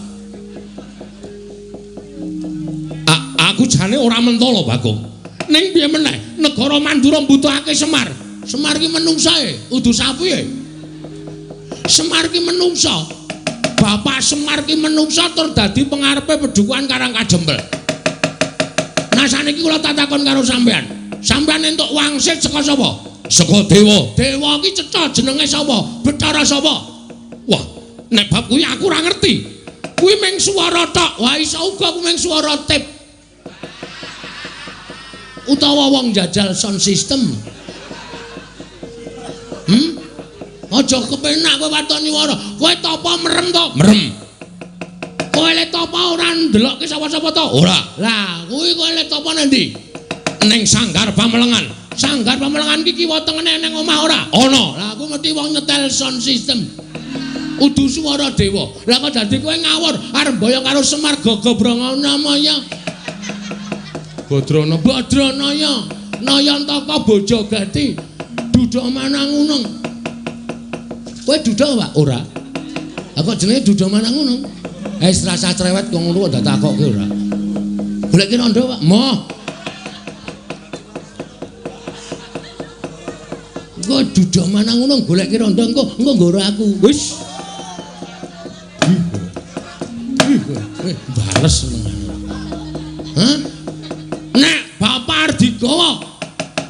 Aku jane ora mentolo, Bagong. Ning piye meneh, negara Mandura mbutuhake Semar. Semar ki menungsae, udu sapi e. Semar ki menungsa. Bapak Semar ki menungsa tur dadi pengarepe pedukuhan Karang Kadempel. Nah saniki kula tak takon karo sampean. Sampean entuk wangsit saka sapa? Saka dewa. Dewa ki cetha jenenge sapa? Bathara sapa? Wah, nek bab kuwi aku ora ngerti. Kuwi mung swara tok. Wah, iso uga kuwi mung swara tip. Utawa wong jajal sound system. Aja kepenak kowe waton nyuwara. Kowe tapa merem to? Merem. Kowe le tapa ora ndelokke sapa-sapa to? Ora. Lah, kuwi kowe le tapa nang ndi? Ning Sanggar Pamelengan. Sanggar Pamelengan iki kiwa tengene ning omah ora? Ana. Lah, aku ngerti wong nyetel sound system. Udu swara dewa. Lah kok dadi kowe ngawur arep mboyong karo Semar Gagabranganamaya. Badrana Badranaya Nayantaka Bojogati Duda Manangunung. Kowe duda, Pak? Ora. Lah kok jenenge Duda Manangunung? Wis rasa cerewet kok ngono kok takokke ora. Goleki rondo, Pak. Moh. Kok Duda Manangunung goleki rondo engko engko nggoro aku. Wis. Bales senengane. Hah? Nek bapak arep digawa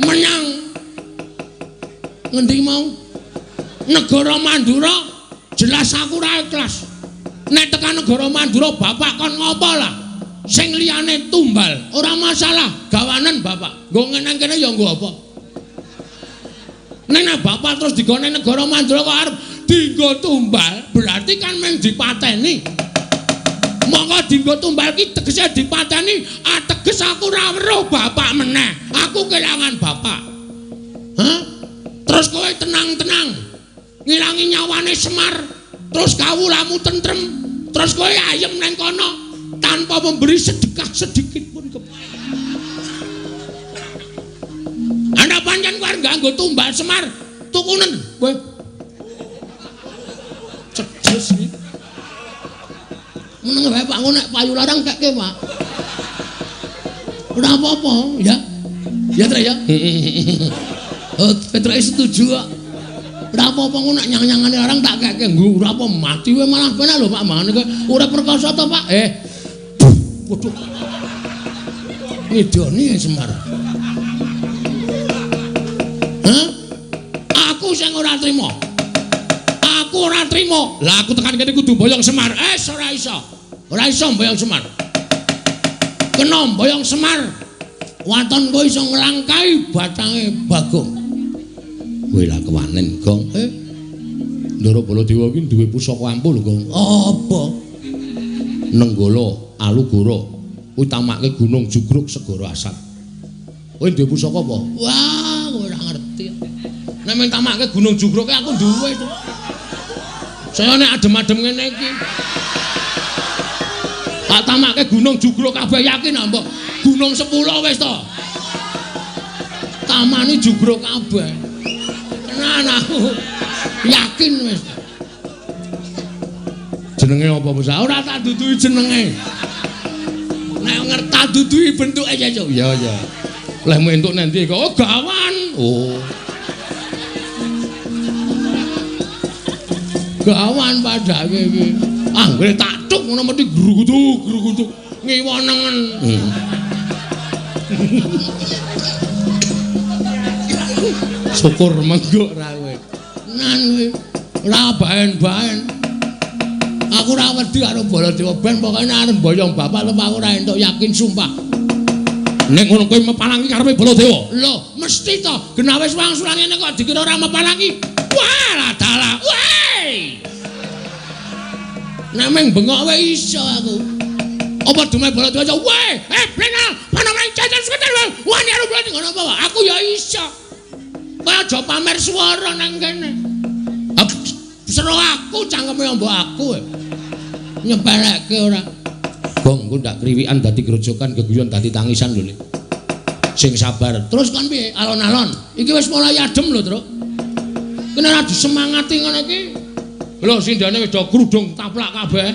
menyang ngendi mau? Negara Mandura, jelas aku ora ikhlas. Nek tekan negara Mandura bapak kon ngopo lah? Sing liyane tumbal, ora masalah, gawanen bapak. Nggo nang kene ya nggo apa? Nek bapak terus digawa nang negara Mandura kok arep dienggo tumbal, berarti kan mung dipateni. Monggo dienggo tumbal ki tegese dipateni, ateges aku ora weruh bapak meneh. Aku kelangan bapak. Hah? Terus kowe tenang-tenang ngilangi nyawane Semar, terus kawulamu tentrem, terus kowe ayem nang kono tanpa memberi sedekah sedikit pun ke. Ana pancen kowe arep nganggo tumbal Semar, tukunen kowe. Cejes iki. Meneng wae Pak, nek payu larang kekke, Pak. Ora apa-apa, ya. Ya, Trek ya. Oh, Petroke setuju kok. Ora apa-apa ngono nek nyang-nyangane larang tak kekke nggo ora apa mati wae malah penak lho Pak mangane kowe ora perkasa to Pak. Waduh. Ngidoni Semar. Hah? Aku sing ora trima. Aku ora trima. Lah aku tekan kene kudu mboyong Semar. Ora iso. Ora iso mboyong Semar. Kena mboyong Semar. Waton kowe iso nglangkai batange Bagong. Kowe lah kewanen, Gong. Ndara Baladewa iki duwe pusaka ampuh lho, Gong. Apa? Nenggala Alugoro kuwi tamake Gunung Jugruk Segara Asat. Kowe duwe pusaka apa? Wah, kowe ora ngerti. Nek men tamake Gunung Jugruk aku duwe to. Saya nek adem-adem ngene iki. Tak tamake Gunung Jugruk kabeh yakin ah, mbok. Gunung 10 wis to. Tamani Jugruk kabeh. Tenan aku yakin wis. Jenenge apa, Musa? Ora tak duduhi jenenge. Nek ngerta duduhi bentuke sesuk. Ya ya. Lehmu entuk nanti kok oh gawan. Oh. Gawan padake iki. Anggere tak tuk ngono mesti grugutuk grugutuk ngiwa nengen. Syukur mengguk ra kowe. Nan kowe ora baen-baen. Aku ora wedi karo Baladewa ben pokoke nek arep mboyong bapak lep aku ora entuk yakin sumpah. Nek ngono kowe mepalangi karepe Baladewa. Lho, mesti to. Genah wis wangsul ngene kok dikira ora mepalangi. Wah, dalah. Weh. Nek meng bengok wae iso aku. Apa dume Baladewa iso? Weh, blenal, panaman cacan seketel. Wani karo Baladewa ngono apa? Aku ya iso. Kowe aja pamer swara nang kene. Sero aku cangkeme mbok aku. Nyepelekke ora. Gong engko ndak kriwikan dadi grojokan geguyon dadi tangisan lho. Sing sabar. Terus kon piye? Alon-alon. Iki wis mulai adem lho, Truk. Kene ora disemangati ngono iki. Lho sindane wis do krudung taplak kabeh.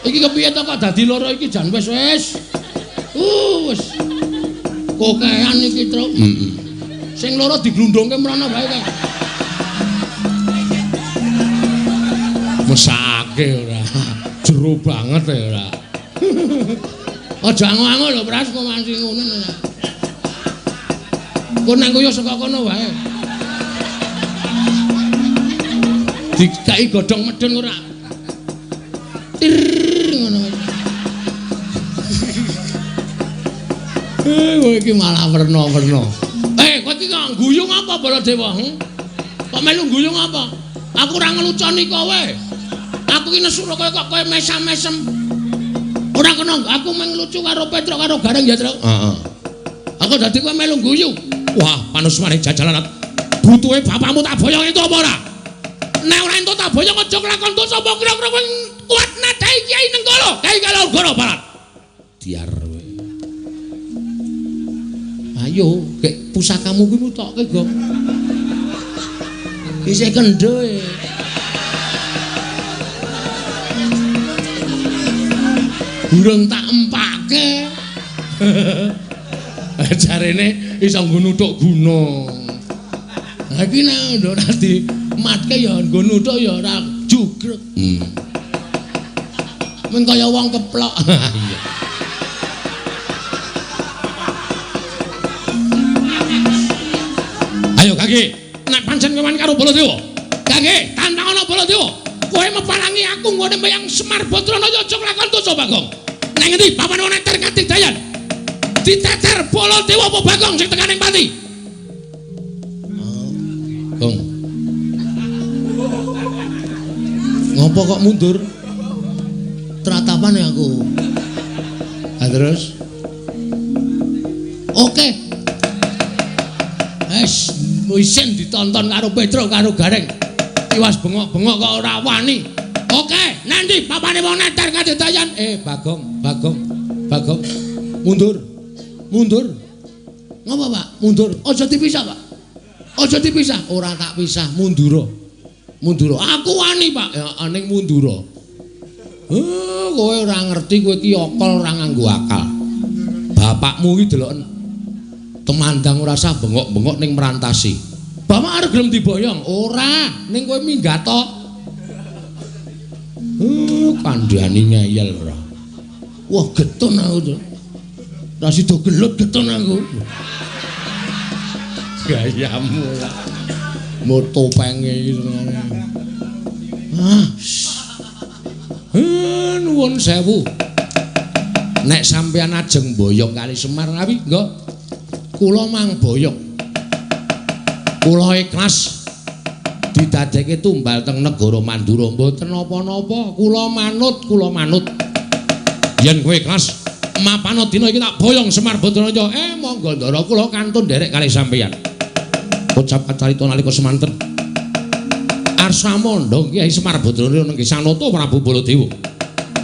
Iki kepiye to kok dadi loro iki jan wis wis. Wis. Kokean iki, Truk. Heeh. Sing loro diglundungke mrono wae kok. Mesake ora. Jero banget ya ora. Aja ango-ango lho, Pras, kok masih ngono ora. Kok nang koyo saka kono wae. Dikai godhong medhun ora. Tir ngono wae. Kowe iki malah werna-werna. Kowe iki kok guyung apa Baladewa? Kok melu guyung apa? Aku ora ngeluconi kowe. Aku iki nesu kowe kok kowe mesam-mesem. Ora kena aku mung lucu karo Petruk karo Gareng ya, Truk. Heeh. Aku dadi kowe melu guyu. Wah, panusmane jajalan. Butuhe bapakmu tak boyong entuk apa ora? Nek ora entuk tak boyong aja kelakon dosa apa kira-kira kowe kuat nadai Kyai Nenggala, Kyai Kalogoro Barat. Diar kowe. Ayo, gek pusakamu kuwi mutokke, Gong. Isih kendho e. Burung tak empake. Jarene iso nggo nuthuk guna. Lah iki nek ora dimatke ya nggo nuthuk ya ora jugrek. Mung kaya wong keplok. Iya. Ayo Kaki, nek pancen kowe karo Baladewa. Kaki, tantang ana Baladewa. Kowe mepalangi aku nggone meyang Semar Badranaya aja nglakon dosa Bagong. Nang ngendi papan ana ter kadidayan? Diteter Baladewa apa Bagong sing tekan ing pati? Gong. Ngopo kok mundur? Tratapan ya aku. Ha terus? Oke. Wes isin ditonton karo Petruk karo Gareng. Tiwas bengok-bengok kok ora wani. Oke, nanti papane wong neter kadidayan. Bagong, Bagong, Bagong. Mundur. Mundur. Ngopo, Pak? Mundur. Aja dipisah, Pak. Aja dipisah. Ora tak pisah, mundura. Mundura. Aku wani, Pak. Ya ning mundura. Kowe ora ngerti kowe iki okol ora nganggo akal. Bapakmu iki deloken temandang ora sah bengok-bengok ning merantasi. Bapak arep gelem diboyong? Ora, ning kowe minggat to. Kandhani ngeyel ora. Wah, getun aku to. Ora sida gelut getun aku. Gayamu ora. Mbok topenge iki senengane. Ah. Nuwun sewu. Nek sampeyan ajeng boyong kali Semar ngawi, nggih. Kula mang boyong. Kula ikhlas didadekke tumbal teng negara Mandura mboten napa-napa. Kula manut, kula manut. Yen kowe ikhlas mapana dina iki tak boyong Semar Badranaya. Monggo ndara kula kantun nderek kali sampeyan. Ucap kacarita nalika semanten. Arsa mondhong Kyai Semar Badranaya nenggih Sanata Prabu Baladewa.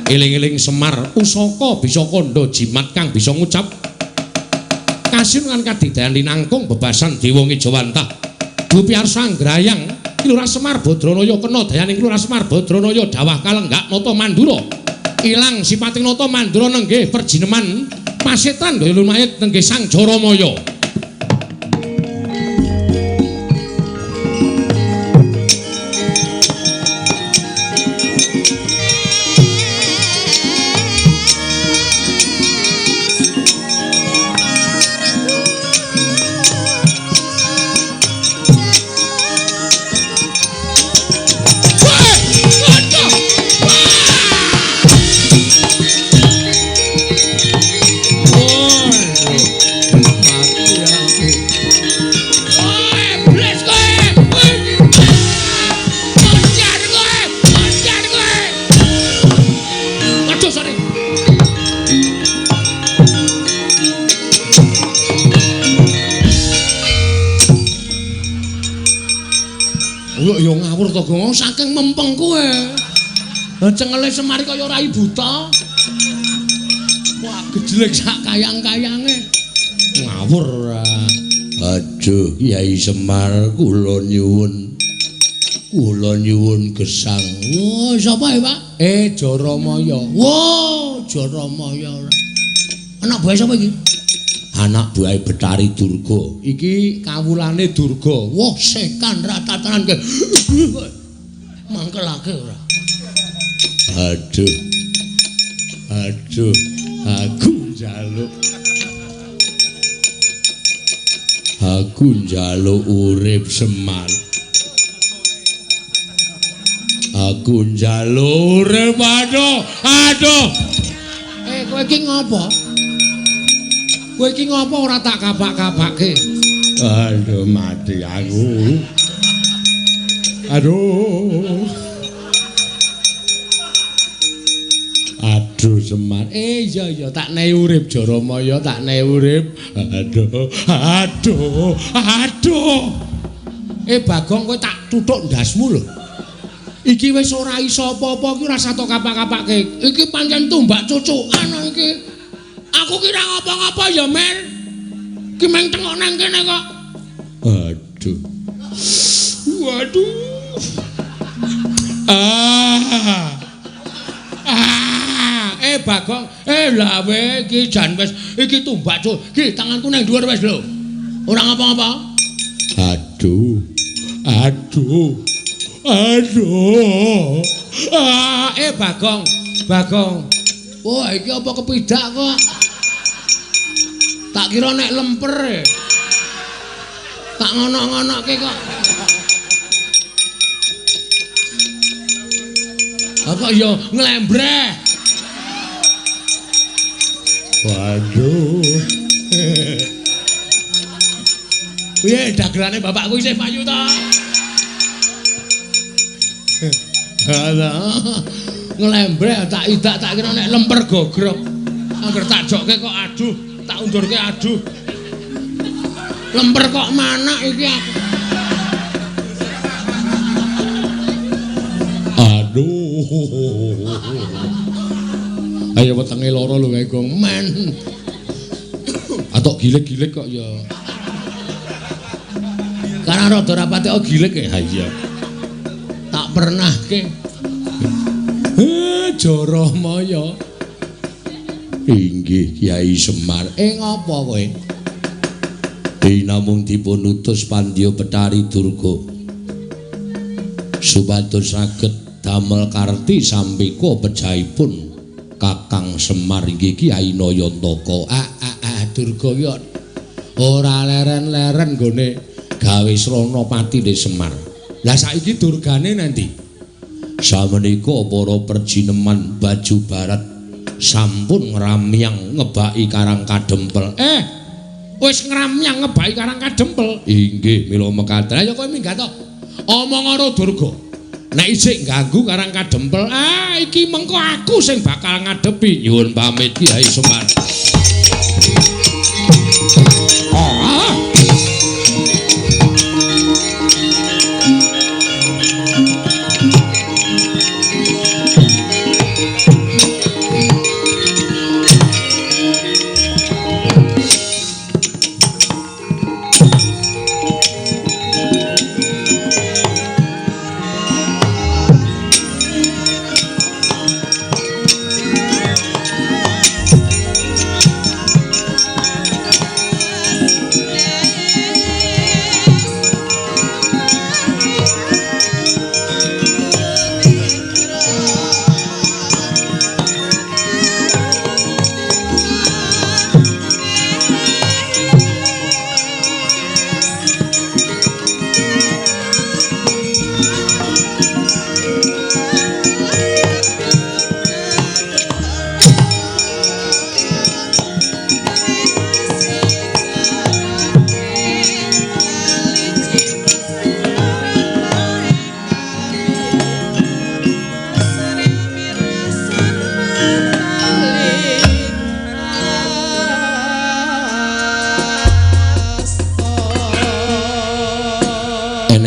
Eling-eling Semar pusaka bisa kandha jimat kang bisa ngucap kasinungan kadidayan linangkung bebasan dewa ngejawantah. Dupi arsa nggrayang Ki Lurah Semar Badranaya kena dayaning Lurah Semar Badranaya dawah kalenggak nata Mandura. Ilang sipating nata mandra nenggih perjineman pasetan gaya lumayit nenggih Sang Jaramaya. Gong saking mempeng kowe. Lah cengele Semar kaya rai buta. Wah, gejlek sak kayang-kayange. Ngawur ora. Aduh, Kyai Semar kula nyuwun. Kula nyuwun gesang. Wah, sapa ya, Pak? Jaramaya. Wah, Jaramaya ora. Anak buahe sapa iki? Anak buahe Betari Durga. Iki kawulane Durga. Wah, sekan ratatanan ke. Mangkelake ora. Aduh. Aduh, aku njaluk. Aku njaluk urip Semar. Aku njaluk urip. Aduh, aduh. Kowe iki ngopo? Kowe iki ngopo ora tak kapak-kapake? Aduh, mati aku. Aduh. Aduh Semar. Iya iya tak nehi urip Jaramaya, tak nehi urip. Aduh, aduh, aduh. Bagong kowe tak tuthuk ndasmu lho. Iki wis ora iso apa-apa iki ora satok kapak-kapake. Iki pancen tumbak cucukan iki. Aku kira ngapa-ngapa ya, Mer. Ki meng tengok nang kene kok. Aduh. Waduh. Ah. Ah, Bagong, lah we iki jan wis iki tumbak cuk. Iki tanganku nang dhuwur wis lho. Ora ngapa-ngapa. Aduh. Aduh. Aduh. Ah, Bagong, Bagong. Wah, iki apa kepidak kok? Tak kira nek lemper. Tak ngono-ngonoke kok. Apa ya nglembreh. Waduh. Piye dagelane bapakku isih payu ta? Alah. Nglembreh tak idak tak kira nek lemper gogrok. Angger tak jokke kok aduh, tak undurke aduh. Lemper kok manak iki aku. Aduh. Ayo wetenge lara lho kae Gong. Men. Atok gilik-gilik kok ya. Karena rada rapate kok gilik ya. Ha iya. Tak pernahke. Jaramaya. Inggih Kyai Semar. Ngopo kowe? Namung dipun utus Pandya Betari Durga supados saged damel karti sampika pejahipun Kakang Semar inggih Kyai Nayantaka. Durga ki ora leren-leren nggone gawe srana patine Semar. Lah saiki durgane nanti? Samenika para perjineman baju barat sampun ngramyang ngebaki Karang Kadempel. Wis ngramyang ngebaki Karang Kadempel. Inggih, mila mekaten. Ayo kowe minggat to. Omong karo Durga. Nek isih ganggu Karang Kadempel, iki mengko aku sing bakal ngadepi. Nyuwun pamit Kyai Semar.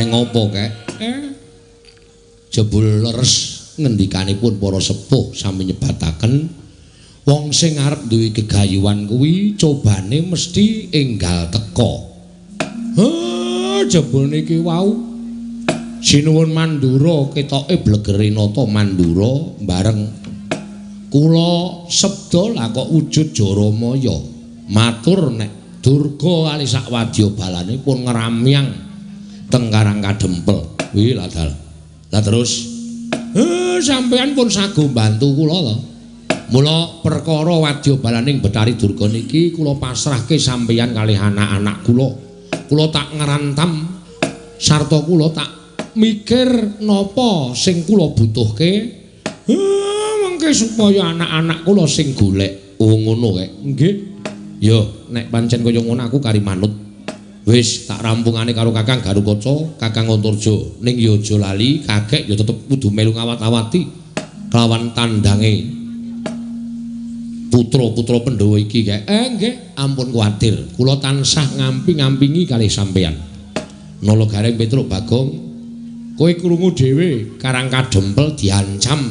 Eneng apa kek? Jebul leres ngendikanipun para sepuh sami nyebataken wong sing arep duwe gegayuhan kuwi cobane mesti enggal teka. Jebul niki wau sinuwun Mandura ketoke blegere nata Mandura bareng kula sabda lah kok wujud Jaramaya. Matur nek Durga kali sak wadya balane pun ngramyang teng Karang Kadempel. Kuwi lah dal. Lah terus sampean pun sago mbantu kula to. Mula perkara wadya balaning Bathari Durga niki kula pasrahke sampeyan kalih anak-anak kula. Kula tak ngrantam sarta kula tak mikir napa sing kula butuhke. Mengke supaya anak-anak kula sing golek. Oh ngono kek. Nggih. Yo nek pancen kaya ngono aku kari manut. Wis tak rampungane karo Kakang Garukaca, Kakang Antarja. Ning yo aja lali, kakek yo tetep kudu melu ngawat-awati kelawan tandange putra-putra Pandhawa iki kek. Nggih, ampun kuwatir. Kula tansah ngampi-ngampingi kalih sampeyan. Nala Gareng Petruk Bagong, kowe krungu dhewe Karang Kadempel diancam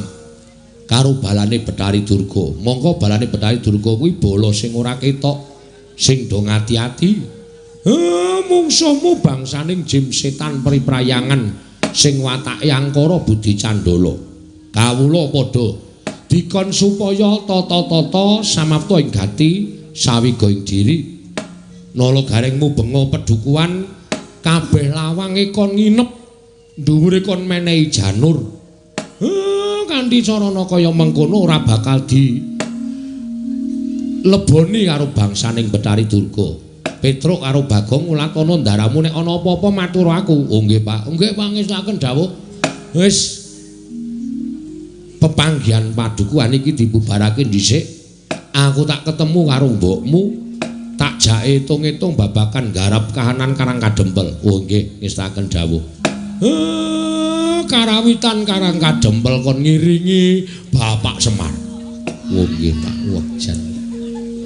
karo balane Bathari Durga. Mongko balane Bathari Durga kuwi bala sing ora ketok, sing do ngati-ati. Mungsuhmu bangsaning jim setan priprayangan sing watake angkara budi candala. Kawula padha dikon supaya tata-tata samapta ing gati sawiga ing diri. Nala Gareng mubenga pedukuhan kabeh lawange kon nginep, dhuwure kon menehi janur. Kanthi carana kaya mengkono ora bakal di leboni karo bangsaning Bathari Durga. Petruk karo Bagong ulatana ndaramu nek ana apa-apa matur aku. Oh nggih Pak. Nggih pangestakaken dawuh. Wis pepanggihan padukuhan iki dibubarake dhisik. Aku tak ketemu karo mbokmu, tak jake etung-etung babakan garap kahanan Karang Kadempel. Oh nggih ngestakaken dawuh. Karawitan Karang Kadempel kon ngiringi Bapak Semar. Oh nggih Pak. Wah jan.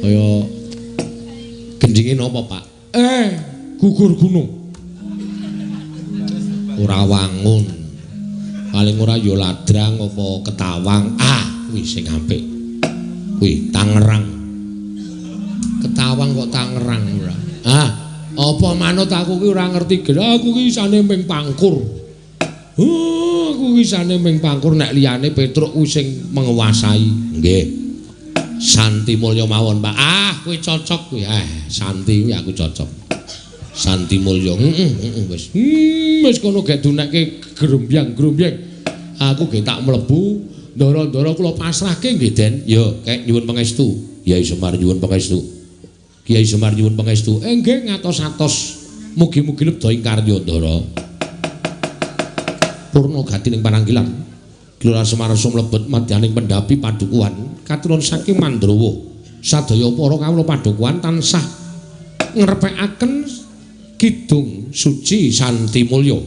Kaya gendinge napa Pak? Gugur gunung. Ora wangun. Paling ora ya ladrang apa ketawang. Ah, kuwi sing apik. Kuwi Tangerang. Ketawang kok Tangerang ora. Ah, apa manut aku ki ora ngerti. Aku ki isane ming pangkur. Aku ki isane ming pangkur nek liyane Petruk kuwi sing menguasai. Nggih. Santi Mulya mawon, Pak. Ah, kuwi cocok kuwi. Santi kuwi aku cocok. Santi Mulya. Heeh, wis. Wis kono gek dunekke grombyang-grombyang. Aku ge tak mlebu, ndara-ndara kula pasrahke nggih, Den. Yo, kek nyuwun pangestu. Kyai Semar nyuwun pangestu. Kyai Semar nyuwun pangestu. Nggih ngatos-atos. Mugi-mugi lebda ing karya, Ndara. Purna gati ning pananggilan. Gelora Semar sumlebet madyaning pendhapi padukuhan katurun saking Mandrawa. Sadaya para kawula padukuhan tansah ngrepekaken kidung suci Santi Mulya.